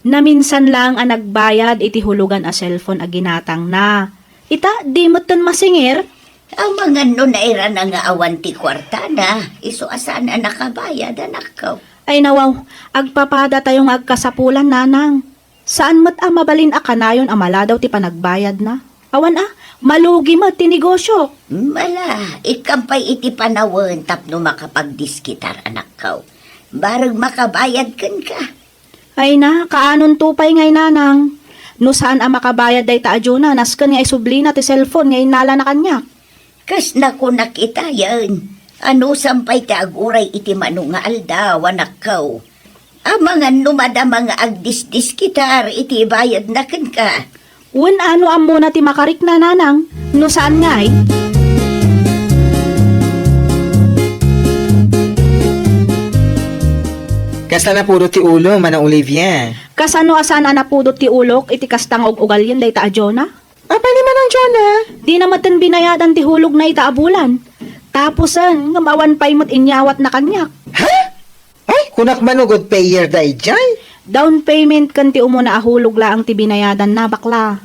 Naminsan lang a nagbayad iti hulugan a cellphone a ginatangna. Ita, di metten masingir? Amangan no nairana nga awan ti kuartana, isu a saan a nakabayad, anakko. Ay nawaw, agpapadatayo nga agkasapulan, nanang. Saan met a mabalin a kanayon a maladaw ti panagbayadna. Awan a, malugi met ti negosyo. Mala, ikkan pay iti panawen tapno makapagdiskitar, anakko. Bareng makabayad kenka. Ay na, kaanonto pay ngay, nanang. No saan a makabayad dayta a Jonah, nasken nga isublina ti cellphone nga innalana kaniak. Kas nakunak itayen, anusam pay ti aguray iti mano nga aldaw, anakko. Amangan no madama nga agdisdiskitar iti bayadna kenka. Wen a, no ammona ti makarikna, nanang, no saan ngay? Kasta napudot ti ulo, Manang Olivia. Kasano a saan a napudot ti ulok iti kasta nga ug-ugalien dayta a Jonah? Apay ni Manang Jonah? Dina metten binayadan ti hulogna ita a bulan. Tapusen, ngem awan pay met inyawatna kaniak. Ha? Ay, kunak man no good payer daydiay. Down payment ken ti umuna a hulog laeng ti binayadanna, bakla.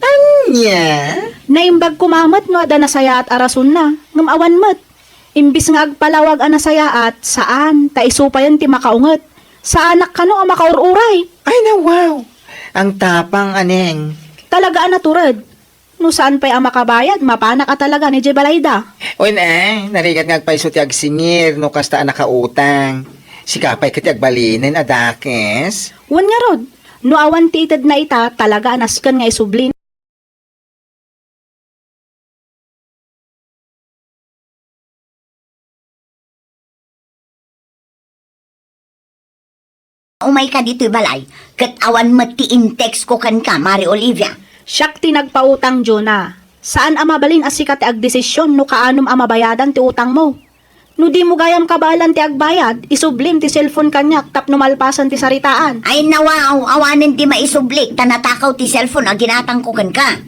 Ania? Naimbag koma met no adda nasayaat a rasonna, ngem awan met. Imbes nga agpalawag a nasayaat, saan, ta isu payen ti makaunget. Saanak kano a makaur-uray. Ay, nawaw. Ang tapang, aneng. Talaga a natured. No saan pay a makabayad, mapanak a talaga idiay balayda. Wen, eh, narigat nga agpayso ti agsingir no kasta a nakautang. Sika pay ket ti agbalinen a dakes. Wen ngarud, no awan ti itedna ita, talaga a nasken nga isubli. Umayka ditoy balay, ket awan met ti in-text ko kenka, Mari Olivia. Siak ti nagpautang, Jonah. Saan a mabalin a sika ti agdesisyon no kaanom a mabayadan ti utangmo. No dimo gayam kabaelan ti agbayad, isublim ti cellphone kaniak tapno malpasen ti saritaan. Ay, nawaw, awanen ti maisublik ta natakaw ti cellphone a ginatangko kenka.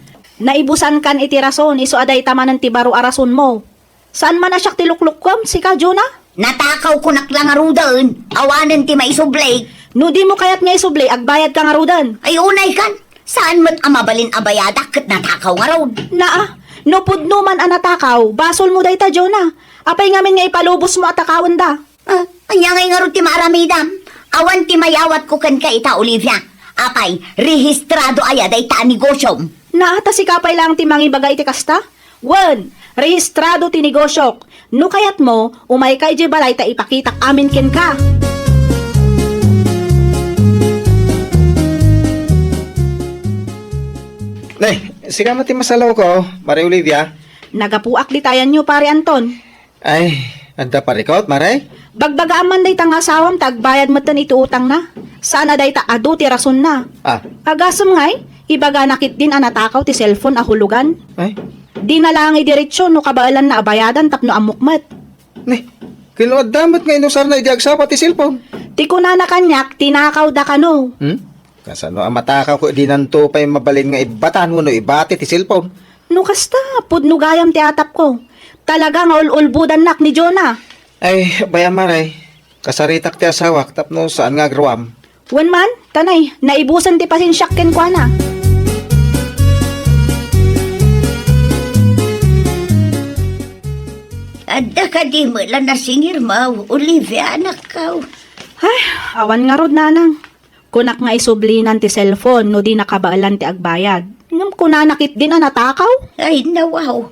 Naibusankan iti rason, isu a dayta manen ti baro a rasonmo. Saan man a siak ti luklukkuem, sika, Jonah? Natakaw kunak la ngaruden, awanen ti maisublik. No dimo kayat nga isubli, agbayadka ngaruden. Ay, unaykan. Saan met a mabalin a bayadak ket natakaw ngarud. Naa, No pudno man a natakaw, basolmo dayta, Jonah. Apay ngamin nga ipalubosmo a takawenda? Ah, ania ngay ngarud ti maaramidam? Awan ti mayawatko kenka ita, Olivia. Apay, rehistrado aya dayta a negosyom? Naa ta sika pay laeng ti mangibaga iti kasta? Wen, rehistrado ti negosyok. No kayatmo, umayka idiay balay ta ipakitak amin kenka. Nay, sika met ti masalawko, Mare Olivia. Nagapuak dita ayanyo, Pare Anton. Ay, adda parikot, Mare? Bagbagaam man dayta nga asawam ta agbayad metten iti utangna. Saan a dayta adu ti rasonna. Ah. Agasem ngay, ibagana ketdin a natakaw ti cellphone a hulugan. Ay. Dina laeng idiretso no kabaelanna a bayadan tapno ammok met. Ni, ket no adda met nga inusarna idi agsapa ti cellphone? Ti kunana kaniak, tinakawda kano. Hmm? Kasano a matakaw ket dinanto pay mabalin nga ibbatan wenno ibati ti cellphone? No kasta, pudno gayam ti atapko. Talaga nga ul-ulbodannak ni Jonah. Ay, bay-am, Mare. Kasaritak ti asawak tapno saan nga agruam. Wen man, ta nay, naibusen ti pasensiak kenkuana. Adda kadi met la nasingirmo, Olivia, anakko? Ay, awan ngarud, nanang. Kunak nga isublinan ti cellphone no di nakabaelan ti agbayad. Ngem kunana ketdin a natakaw? Ay, nawaw.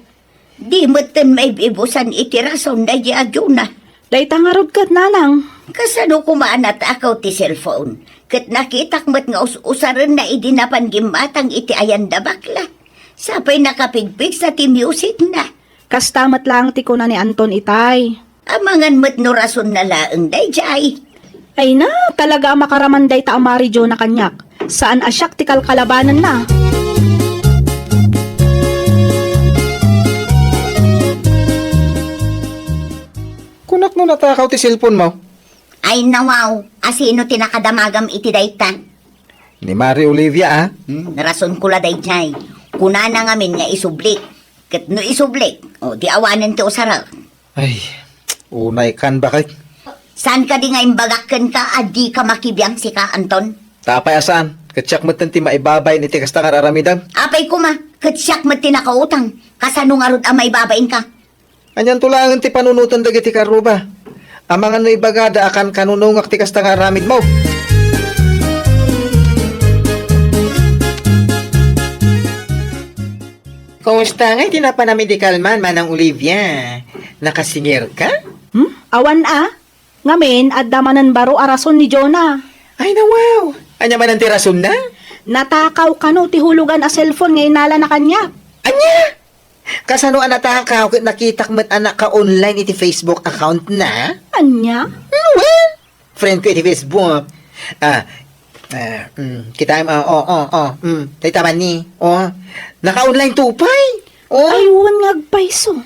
Di metten maibibusan iti rason daydi a Jonah. Dayta ngarud ket, nanang. Kasano koma a natakaw ti cellphone? Ket nakitak met nga us-usarenna idi napan gimmatang iti ayanda bakla. Sapay nakapigpigsa ti musicna. Kasta met laeng ti kuna ni Anton itay. Amangan met no rasonna laeng daydiay. Ay na, talaga a makaraman dayta a Mare Jonah kaniak. Saan a siak ti kalkalabanenna. Kunak no natakaw ti cellphone mo? Ay, nawaw, a sino ti nakadamagam iti dayta? Ni Mare Olivia, a? Hmm, narasonko la daydiay. Kunana ngamin nga isublik. Ket no isublik, o, di awanen ti usarek. Ay, unay kan, baket. Saan kadi nga imbagak kenka a dika makibiang sika, Anton? Ta apay a saan, ket siak metten ti maibabain iti kasta nga ar-aramidem. Apay koma, ket siak met ti nakautang. Kasano ngarud a maibabainka? Anianto laengen ti panunoten dagiti karruba? Amangan no ibagada a kankanunongak ti kasta nga aramidmo. Kumusta ngay ti napanam idi kalman, Manang Olivia? Nakasingirka? Hmm? Awan a. Ngamin, adda manen baro a rason ni Jonah. Ay, nawaw! Ania manen ti rasonna? Natakaw kano ti hulugan a cellphone nga inalana kaniak. Ania? Kasano a natakaw ket nakitak met a naka-online iti Facebook account na? Ania? Hmm, well, friend ko iti Facebook. Ah, ah, mm, kitaem, ah, oh, oh, oh, mm, dayta man ni, oh, naka-online to pay. Oh. Ay, wen nga agpayso.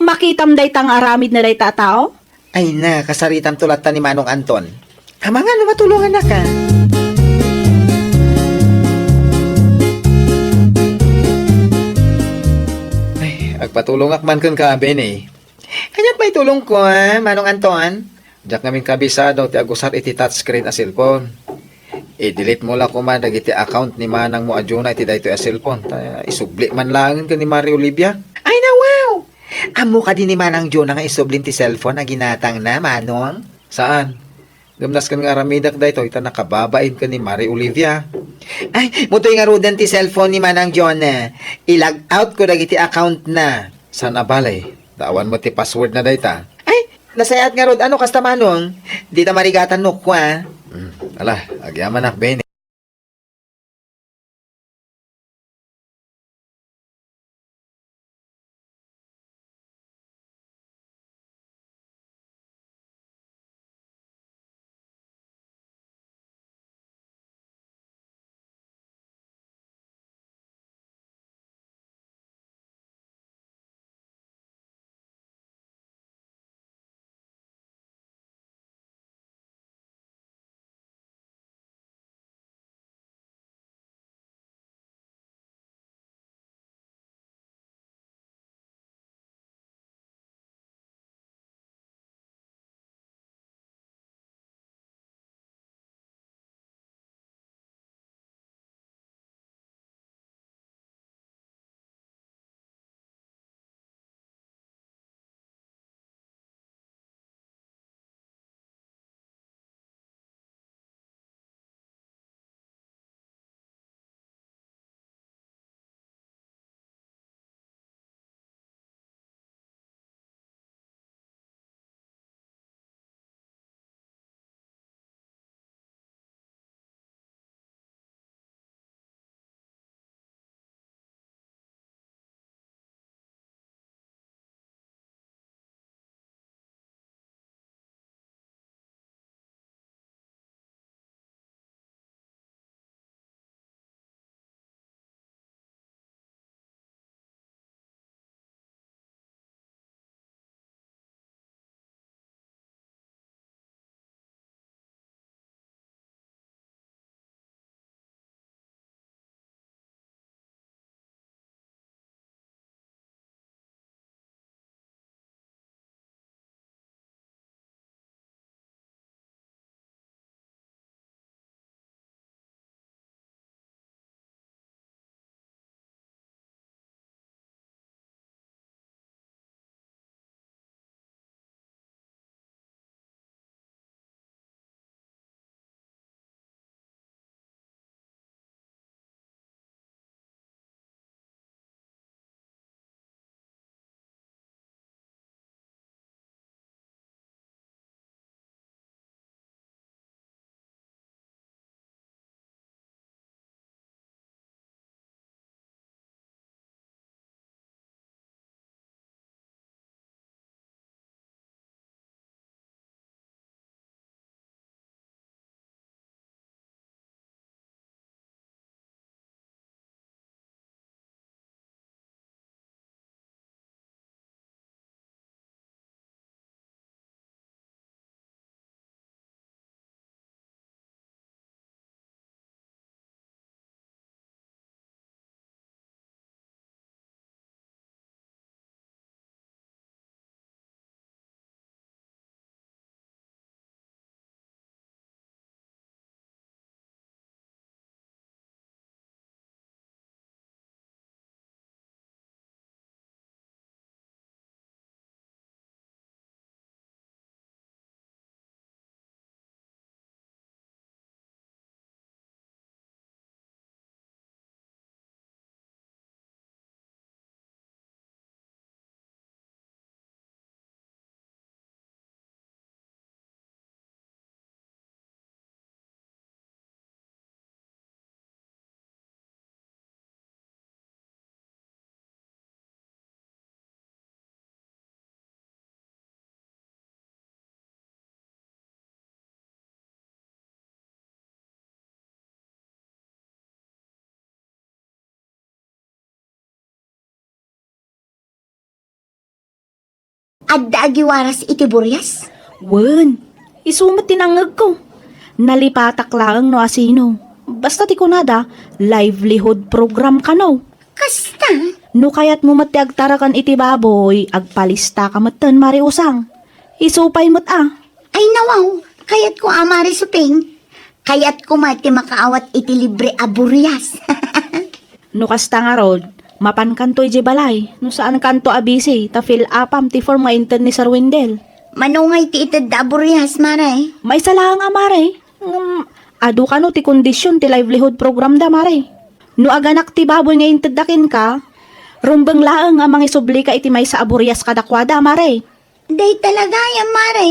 Makitam dayta nga aramid na dayta a tao? Ay na, kasaritamto latta ni Manong Anton. Amangan no matulongannaka. Ay, agpatulongak man kenka, Benny. Aniat maitulongko, a, Manong Anton? Diak ngamin kabisado ti agusar iti touchscreen a cellphone. I-delete mo la koma dagiti account ni manangmo a Jonah iti daytoy a cellphone. Ta isubli man laengen ken ni Mare Olivia. Ay, nawaw! Ammo kadi ni Manang Jonah nga isublin ti cellphone a ginatangna, Manong? Saan? Ngem nasken nga aramidek daytoy ta nakababain ken ni Mare Olivia. Ay, mutoy ngaruden ti cellphone ni Manang Jonah. I-log out ko dagiti account na. Saan a bale? Ta awan met ti password na dayta. Ay, nasayaat ngarud. Ano kasta, Manong? Dita marigatan no kua. Hmm, ala, agyamanak, Benny. adda agiwaras iti burias? Wen, isu met ti nangngegko. Nalipatak laeng no asino. Basta ti kunada, livelihood program kano. Kasta? No kayatmo met ti agtaraken iti baboy, agpalistaka metten, Mari Usang. Isu pay met a. Ay, nawaw, kayatko a, Mari Suping. Kayatko met ti makaawat iti libre a burias. No kasta ngarud, mapankanto idiay balay, no saankanto a busy, ta fill upam ti form nga inted ni Sir Wendell. Mano ngay ti itedda a burias, Mare? Maysa laeng a, Mare. Ngem, adu kano ti kondision ti livelihood program da, Mare. No aganak ti baboy nga intedda kenka, rumbeng laeng a mangisublika iti maysa a burias kadakuada, Mare. Dayta la gayam, Mare.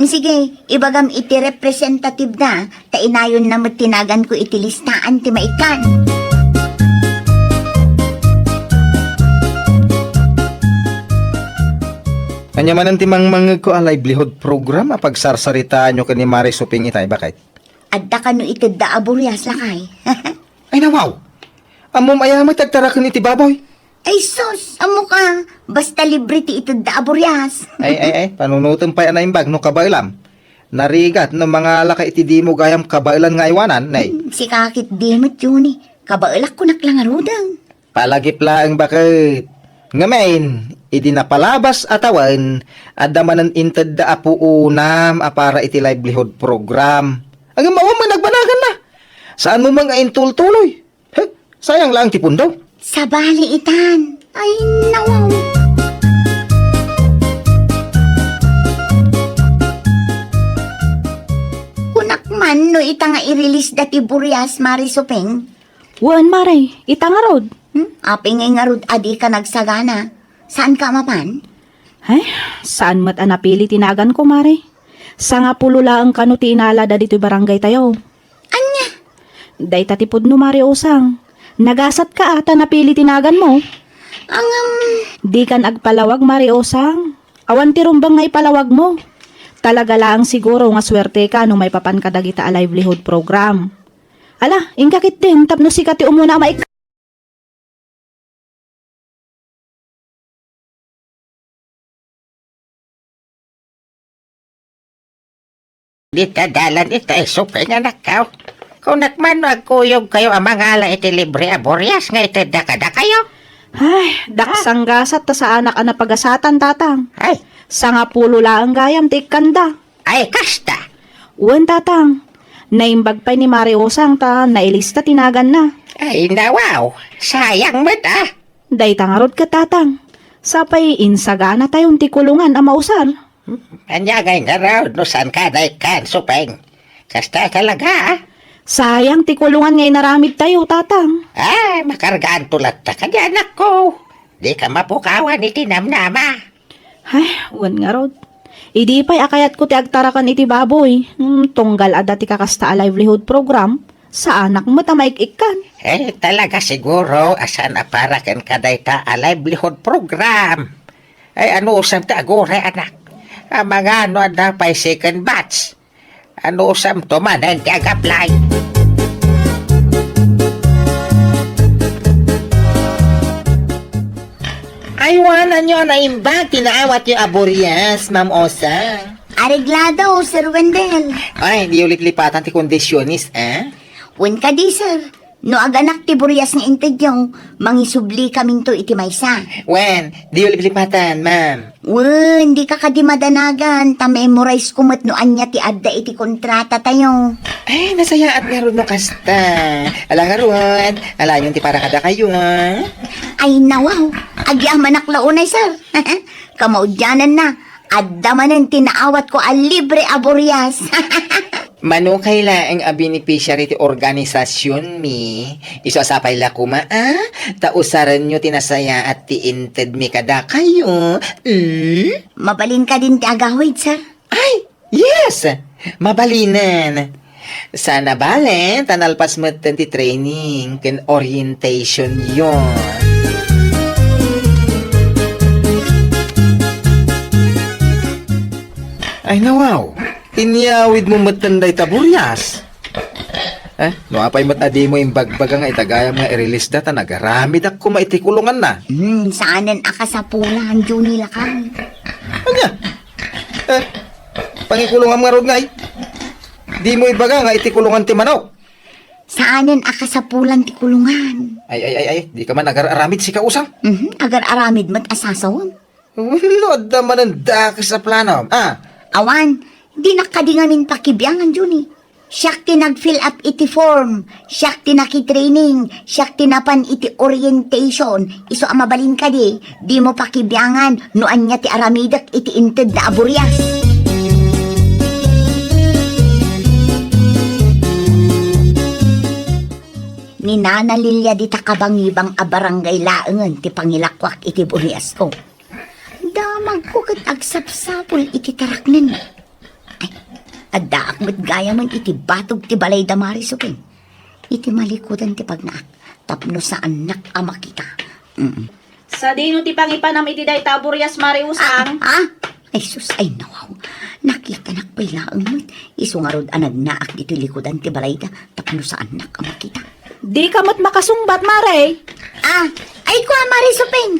Sige, ibagam iti representative da, ta inayonna met ti naganko iti listaan ti maikkan. Ania manen ti mangmangegko a livelihood program a pagsarsaritaanyo ken ni Mare Suping itay, baket? Adda kano itedda a burias, lakay? Ay, nawaw! Ammom aya met ti agtaraken iti baboy? Ay, sus! Ammoka, basta libre ti itedda a burias. Ay, ay, ay, panunotem pay a naimbag no kabaelam. Narigat no mangalaka iti dimo gayam kabaelan nga aywanan, nay. Hmm, sika ket di met, Juni. Kabaelak kunak la ngaruden. Palagip laeng, baket. Ngamin, idi napalabas a tawen, adda manen intedda a puonam a para iti livelihood program. Ngem awan met nagbanaganna. Saanmo met nga intultuloy? He, sayang laeng ti pundo. Sabali itan. Ay, nawaw. Kunak man no ita nga i-release da ti burias, Mari Suping. Wen, Mare, ita ngarud. Hmm? Apay ngay ngarud a dika nagsagana? Saanka a mapan? Ay, saan met a napili ti naganko, Mare. Sangapulo laeng kano ti inalada ditoy barangay tayo. Ania? Dayta ti pudno, Mare Usang. Nagasatka a ta napili ti naganmo. Angam. Dikan agpalawag, Mare Usang. Awan ti rumbeng nga ipalawagmo. Talaga laeng siguro nga suerteka no maipapan kadagita a livelihood program. Ala, inka ketdin tapno sika ti umuna a maik- Dita dalan ita, Suping, anakko. Kunak man no agkuyogkayo a mangala iti libre a burias nga itedda kadakayo. Ay, daksang gasat ta saanak a napagasatan, Tatang. Ay. Sangapulo laeng gayam ti ikkanda. Ay, kasta. Wen, Tatang. Naimbag pay ni Mare Usang ta nailista ti naganna. Ay, nawaw. Sayang met, a. Dayta ngarud ket, Tatang. Sapay insagana tayon ti kulongan a mausar. Hmm, ania ngay ngarud no saanka a naikkan, Suping? Kasta talaga, a. Sayang ti kulongan nga inaramid tayo, Tatang. Ay, makargaanto latta kadi, anakko. Dika mapukawan iti namnama. Ay, wen ngarud. Idi pay a kayatko ti agtaraken iti baboy, ngem tunggal adda ti kakasta a livelihood program, saanak met a maik-ikkan. Eh, talaga siguro a saan a para kenka dayta a livelihood program. Ay, anusam ti aguray, anak? Amangan no adda pay second batch. Anusamto manen ti ag-apply? Ay, wen, ania a naimbag ti naawatyo a burias, Ma'am Osa? Areglado, Sir Wendell. Ay, diyo liplipatan ti kondisiones, a? Wen kadi, sir. No aganak ti burias nga intedyo, mangisubli kaminto iti maysa. Wen, diyo liplipatan, ma'am. Wen, dika kadi madanagan, ta memorize ko met no ania ti adda iti kontrata tayo. Ay, nasayaat ngarud no kasta. Ala ngarud, alayon ti para kadakayo, a? Ay, nawaw. Agyamanak la unay, sir. Kamaudiananna, adda manen ti naawatko a libre a burias. Mano kay laeng a beneficiary ti organisasionmi, isu a sapay la koma, a? Ta usarenyo ti nasayaat ti intedmi kadakayo. Mm? Mabalin kadin ti agawid, sir? Ay, yes! Mabalinen. Sana bale, ta nalpas metten ti training ken orientationyo. Ay, nawaw. Inyawidmo metten dayta burias. Eh, no apay met a dimo imbagbaga nga itagayam nga i-release da ta nagaramidak koma iti kulonganna. Hmm, saanen a kasapulan, Juni, lakay. Ania? Eh, pangikulongam ngarud ngay? Dimo ibaga nga iti kulongan ti manok? Saanen a kasapulan ti kulongan. Ay, ay, ay, ay, di ka man agar-aramid, sika Usang? Mhm, agar-aramid met a sasawem. No, adda manen dakes a plano. Ah. Awan, dinak kadi ngamin pakibiangan, Junie. Siak ti nag-fill up iti form, siak ti nakitraining, siak ti napan iti orientation. Isu a mabalin kadi, dimo pakibiangan no ania ti aramidek iti intedna a burias. Ni Nana Lilia dita kabangibang a barangay laengen ti pangilakoak iti buriasko. Damagko ket agsapsapul iti taraknen. Ay, addaak met gayamen iti batog ti balay da Mari Suping. Iti malikudan ti pagnaak, tapno saannak a makita. Mm. Sadino ti pangipanam iti dayta a burias, Mari Usang? Ah, ah? Ay sus, ay nawaw. Nakitanak pay laeng met. Isu ngarud a nagnaak ditoy likudan ti balayda, tapno saannak a makita. Dika met makasungbat, Mari. Ah, ay kua, Mari Suping.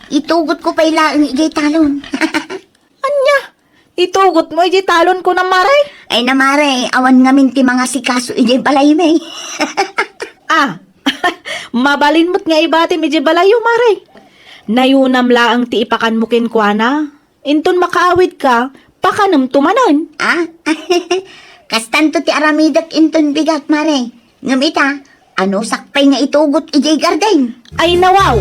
Itugotko pay laeng idiay talon. Ania? Itugotmo idiay talon, kunam, Mari? Ay na, Mari, awan ngamin ti mangasikaso idiay balaymi. Ah, mabalin met nga ibatim idiay balayyo, Mari. Nayunam laeng ti ipakanmo kenkuana. Inton makaawidka, pakanemto manen. Ah? Kastanto ti aramidek inton bigat, Mari. Ngem ita, anusak pay nga itugot idiay garden. Ay, nawaw!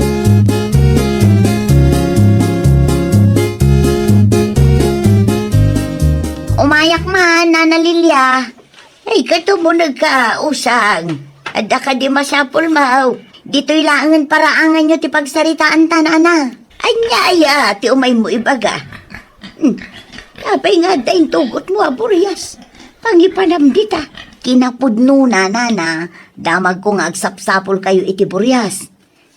Umayak man, Nana Lilia. Ay, kato mo nagkausang. Adda kadi masapulmo? Ditoy laengen paraanganyo ti pagsaritaanta, Nana. Ania aya ti umaymo ibaga? Hmm. Apay nga adda intugotmo a burias? Pangipanam dita. Kinapudnona, Nana, damagko nga agsapsapulkayo iti burias.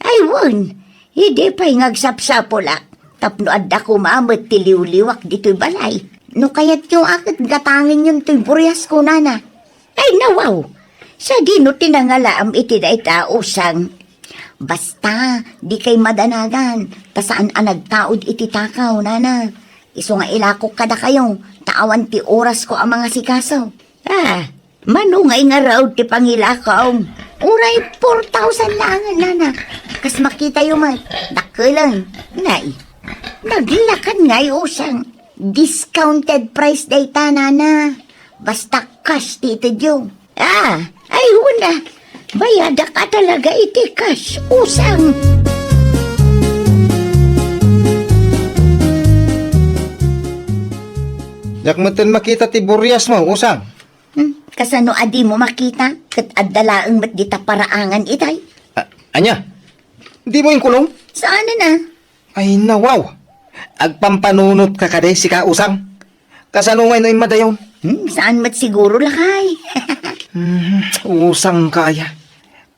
Ay, wen, idi pay nga agsapsapulak, tapno adda koma met ti liwliwak ditoy balay. No kayatyo a ket gatangenyon toy buriasko, Nana. Ay, nawaw! Sadino ti nangalaam iti dayta a usang? Basta, dikay madanagan, ta saan a nagtaud iti takaw, Nana. Isu nga ilakok kadakayo, ta awan ti orasko a mangasikaso. Ah, mano ngay ngarud ti pangilakaw? Uray four thousand laengen, Nana. Kas makitayo met, dakkelen. Nay, naglakad ngay usang. Discounted price dayta, Nana. Basta cash ti itedyo. Ah, ay, una. Bayadak a talaga iti cash, usang. Diak metten makita ti buriasmo, usang. Hmm, kasano a dimo makita? Ket adda laeng met dita paraangan itay. A-, ania? Dimo inkulong? Saanen a? Ay, nawaw! Agpampanunotka kadi, sika, usang? Kasano ngay no immadayon? Hmm, saan met siguro, lakay? Hmm, usangka aya.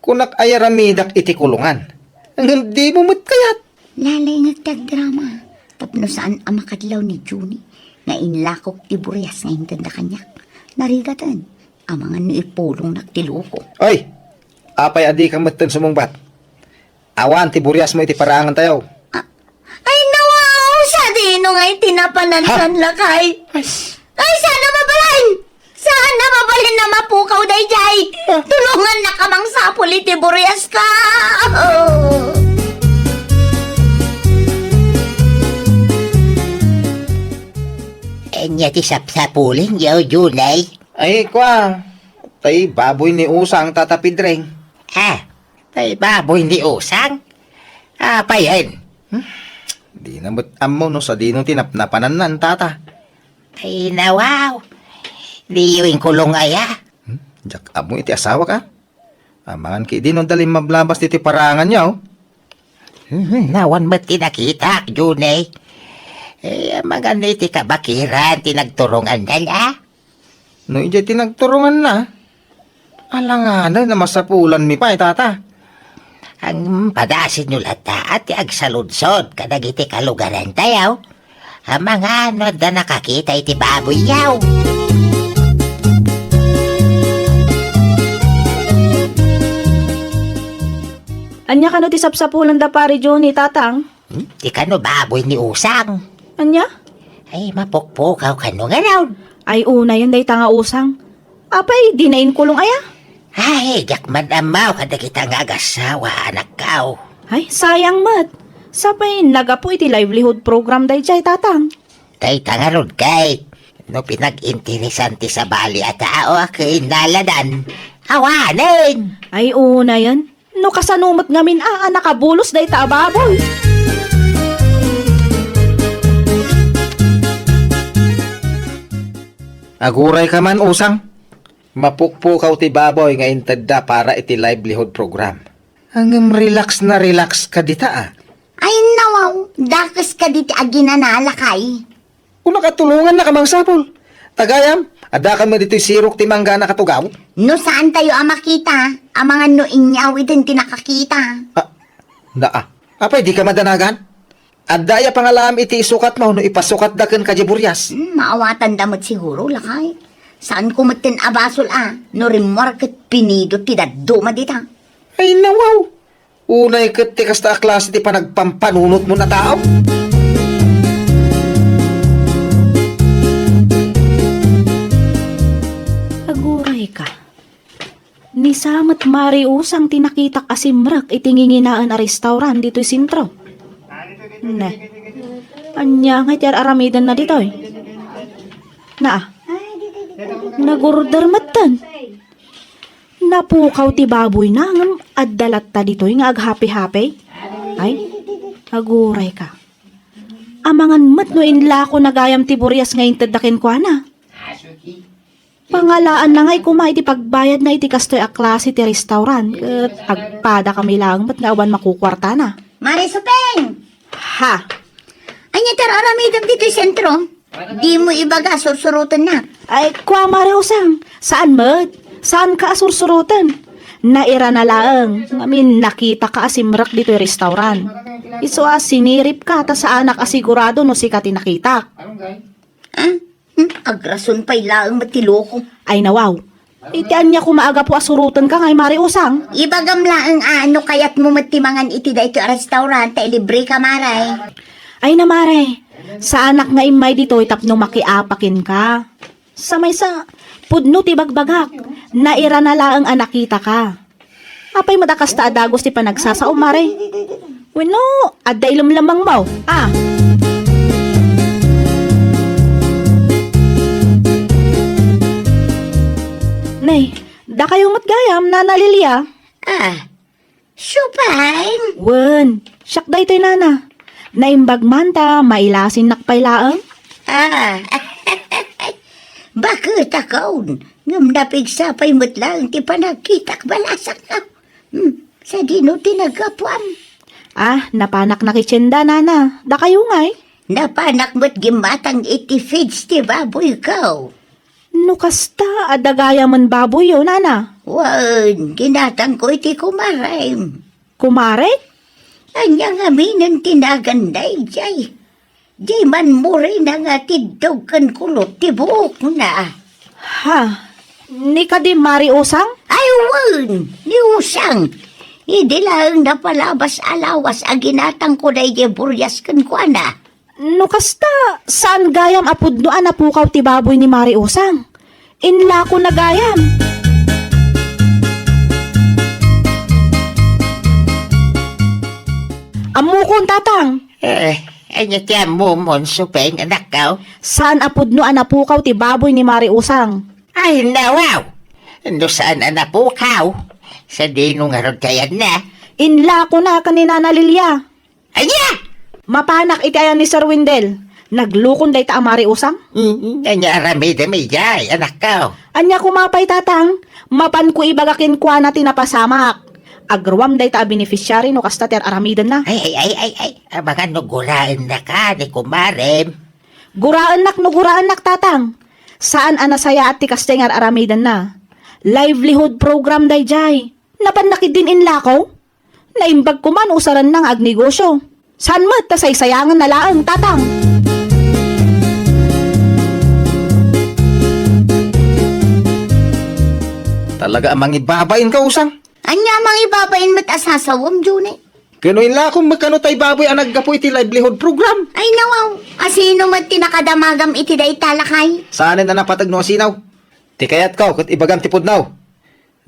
Kunak a aramidak iti kulongan. Ngem dimo met kayat. Lalingek ti agdrama. Tapno saan a makadlaw ni Junie nga inlakok ti burias nga intedna kaniak. Narigaten, amangan no ipulongnak ti loko. Oy! Apay a dika metten sumungbat? Awan ti buriasmo iti paraangantayo. Ah, ay, nawaw, sadino nga iti napanantan, lakay? Ay, saan a mabalin? Saan a mabalin a mapukaw daydiay? Tulongannaka mangsapul iti buriaska. Ania ti sapsapulenyo, Junay? Ay, kua, tay baboy ni Usang, Tata Pedring. Ah, tay baboy ni Usang? Apayen? Hmm? Dina met ammo no sadino ti napnapanannan, tata. Ay, nawaw. Diyo inkulong aya? Hmm? Diak ammo iti asawak, a? Amangan ketdi no adda limmablabas ditoy paraanganyo. Hmm, nawan met ti nakitak, Junay. Eh, amangan iti kabakiran ti nagturonganna, a? No idiay ti nagturonganna, alanganen a masapulanmi pay, tata. Ang padasinyo latta ti agsaludsod kadagiti kalugarantayo. Amangan no adda nakakita iti baboyyo. Ania kano ti sapsapulan da Pari Johnny, Tatang? Hmm? Ti kano baboy ni Usang. Ania? Ay, mapukpukaw kano ngarud. Ay, unayen dayta nga usang. Apay, dina inkulong aya? Ay, diak man ammo kadagita nga agassawa, anakko. Ay, sayang met. Sapay nagapu iti livelihood program daydiay, Tatang. Dayta ngarud, Kate. No pinag-interesan ti sabali a tao a kinnaladan, awanen. Ay, unayen. No kasano met ngamin a, a nakabulos dayta a baboy? Agurayka man, usang. Mapukpukaw ti baboy nga intedda para iti livelihood program. Ngem relax na relax ka dita, a. Ay, nawaw, dakes ka diti aginana, lakay. Unaka tulongannaka, Mangsa Apol. Ta gayam, adda kami ditoy sirok ti manggana katugaw. No saantayo a makita, amangan no inyawiden ti nakakita. Ah, naa. Apay, dika madanagan? Adda aya pangalaam iti isukatmo no ipasukatda kenka diay burias? Hmm, maawatanda met siguro, lakay. Saanko metten a basol a, no rimmuar ket pinido ti dadduma dita. Ay, nawaw. Unay ket ti kasta a klase ti panagpampanunotmo a tao? Agurayka. Ni sa met Mari Usang ti nakitak a simrek iti nginginaen a restaurant ditoy sentro. Ne. Ania ngay ti ar-aramidenna ditoy? Naa. Nag-order metten. Napukaw ti baboyna, ngem adda latta ditoy nga aghapi-hapi? Ay, agurayka. Amangan met no inlakona gayam ti burias nga intedda kenkuana. Pangalaanna ngay koma iti pagbayadna iti kastoy a klase ti restaurant, ket agpadakami laeng met nga awan makukuartana. Mari Supeng! Ha? Ania ti ar-aramidem ditoy sentro? Dimo ibaga, sursurotennak. Ay, kua, Mari Usang, saan met? Saanka a sursuroten? Nairana laeng, ngamin nakitaka a simrek ditoy restaurant. Isu a siniripka ta saanak a sigurado no sika ti nakitak. Ah? Hmm? Agrason pay laeng met ti loko. Ay, nawaw. Iti ania koma a gapu a surotenka ngay, Mari Usang? Ibagam laeng a no kayatmo met ti mangan iti daytoy a restaurant, ta ilibreka, Mare. Ay na, Mare. Saanak nga immay ditoy tapno makiapa kenka. Sa maysa, pudno ti bagbagak. Nairana laeng a nakitaka. Apay met a kasta a dagus ti panagsasao, Mare? Wenno, adda ilemlemmengmo? Ah. Nay, dakayo met gayam, Nana Lilia? Ah, Supeng? Wen, siak daytoy, Nana. Naimbag man ta mailasinnak pay laeng? Ah, baket akon, ngem napigsa pay met laeng ti panagkitak balasang. Hmm, sadino ti naggapuam? Ah, napanak nakitienda, Nana. Dakayo ngay? Napanak met gimmatang iti feeds ti baboyko. No kasta, adda gayamen baboyyo, Nana? Wen, ginatangko iti kumarem. Kumare? Ania ngaminen ti nagan daydiay? Diay manmurina nga tiddog ken kulot ti buokna. Ha? Ni kadi Mari Usang? Ay, wen, ni Usang. Idi laeng napalabas a lawas a ginatangko daydiay burias kenkuana. No kasta, saan gayam a pudno a napukaw ti baboy ni Mari Usang? Inlakona gayam. Ammokon, Tatang. Eh, ania ti ammomon, Supeng, anakko? Saan a pudno a napukaw ti baboy ni Mari Usang. Ay, nawaw! No saan a napukaw, sadino ngarud ti ayanna? Inlakona ken ni Nana Lilia. Ania? Mapanak iti ayan ni Sir Wendell. Naglukon dayta a Mari Usang? Mm, ania aramidem idiay, anakko? Ania koma pay, Tatang? Mapanko ibaga kenkuana ti napasamak. Agruam dayta a beneficiary no kasta ti ar-aramidenna. Ay, ay, ay, ay, ay. Amangan no guraennaka ni kumarem. Guraennak no guraennak, Tatang. Saan a nasayaat ti kasta nga ar-aramidenna. Livelihood program daydiay. Napannak idin inlako? Naimbag koma no usaranna nga agnegosyo. Saan met ta saysayangenna laeng, Tatang? Talaga a mangibabain ka, Usang. Ania a mangibabain met a sasawem, Johnny? Ken no inlakom met kano tay baboy a naggapu iti livelihood program? Ay, nawaw. Asino met ti nakadamagam iti dayta, lakay? Saanen a napateg no asino. Ti kayatko ket ibagam ti pudno.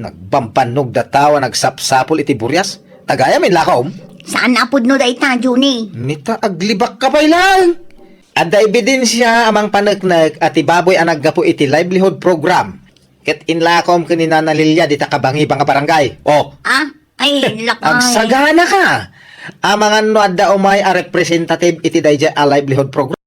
Nagbambannog dataw a nagsapsapul iti burias. Tagayam inlakom. Saan a pudno dayta, Juni? Nita, aglibakka pay laeng. Adda ebidensia a mangpaneknek a ti baboy a naggapu iti livelihood program ket inlakom ken ni Nana Lilia dita kabangibang a barangay. Oh. Ah? Ay, lakay. Agsaganaka. Amangan no adda umay a representative iti daydiay a livelihood program.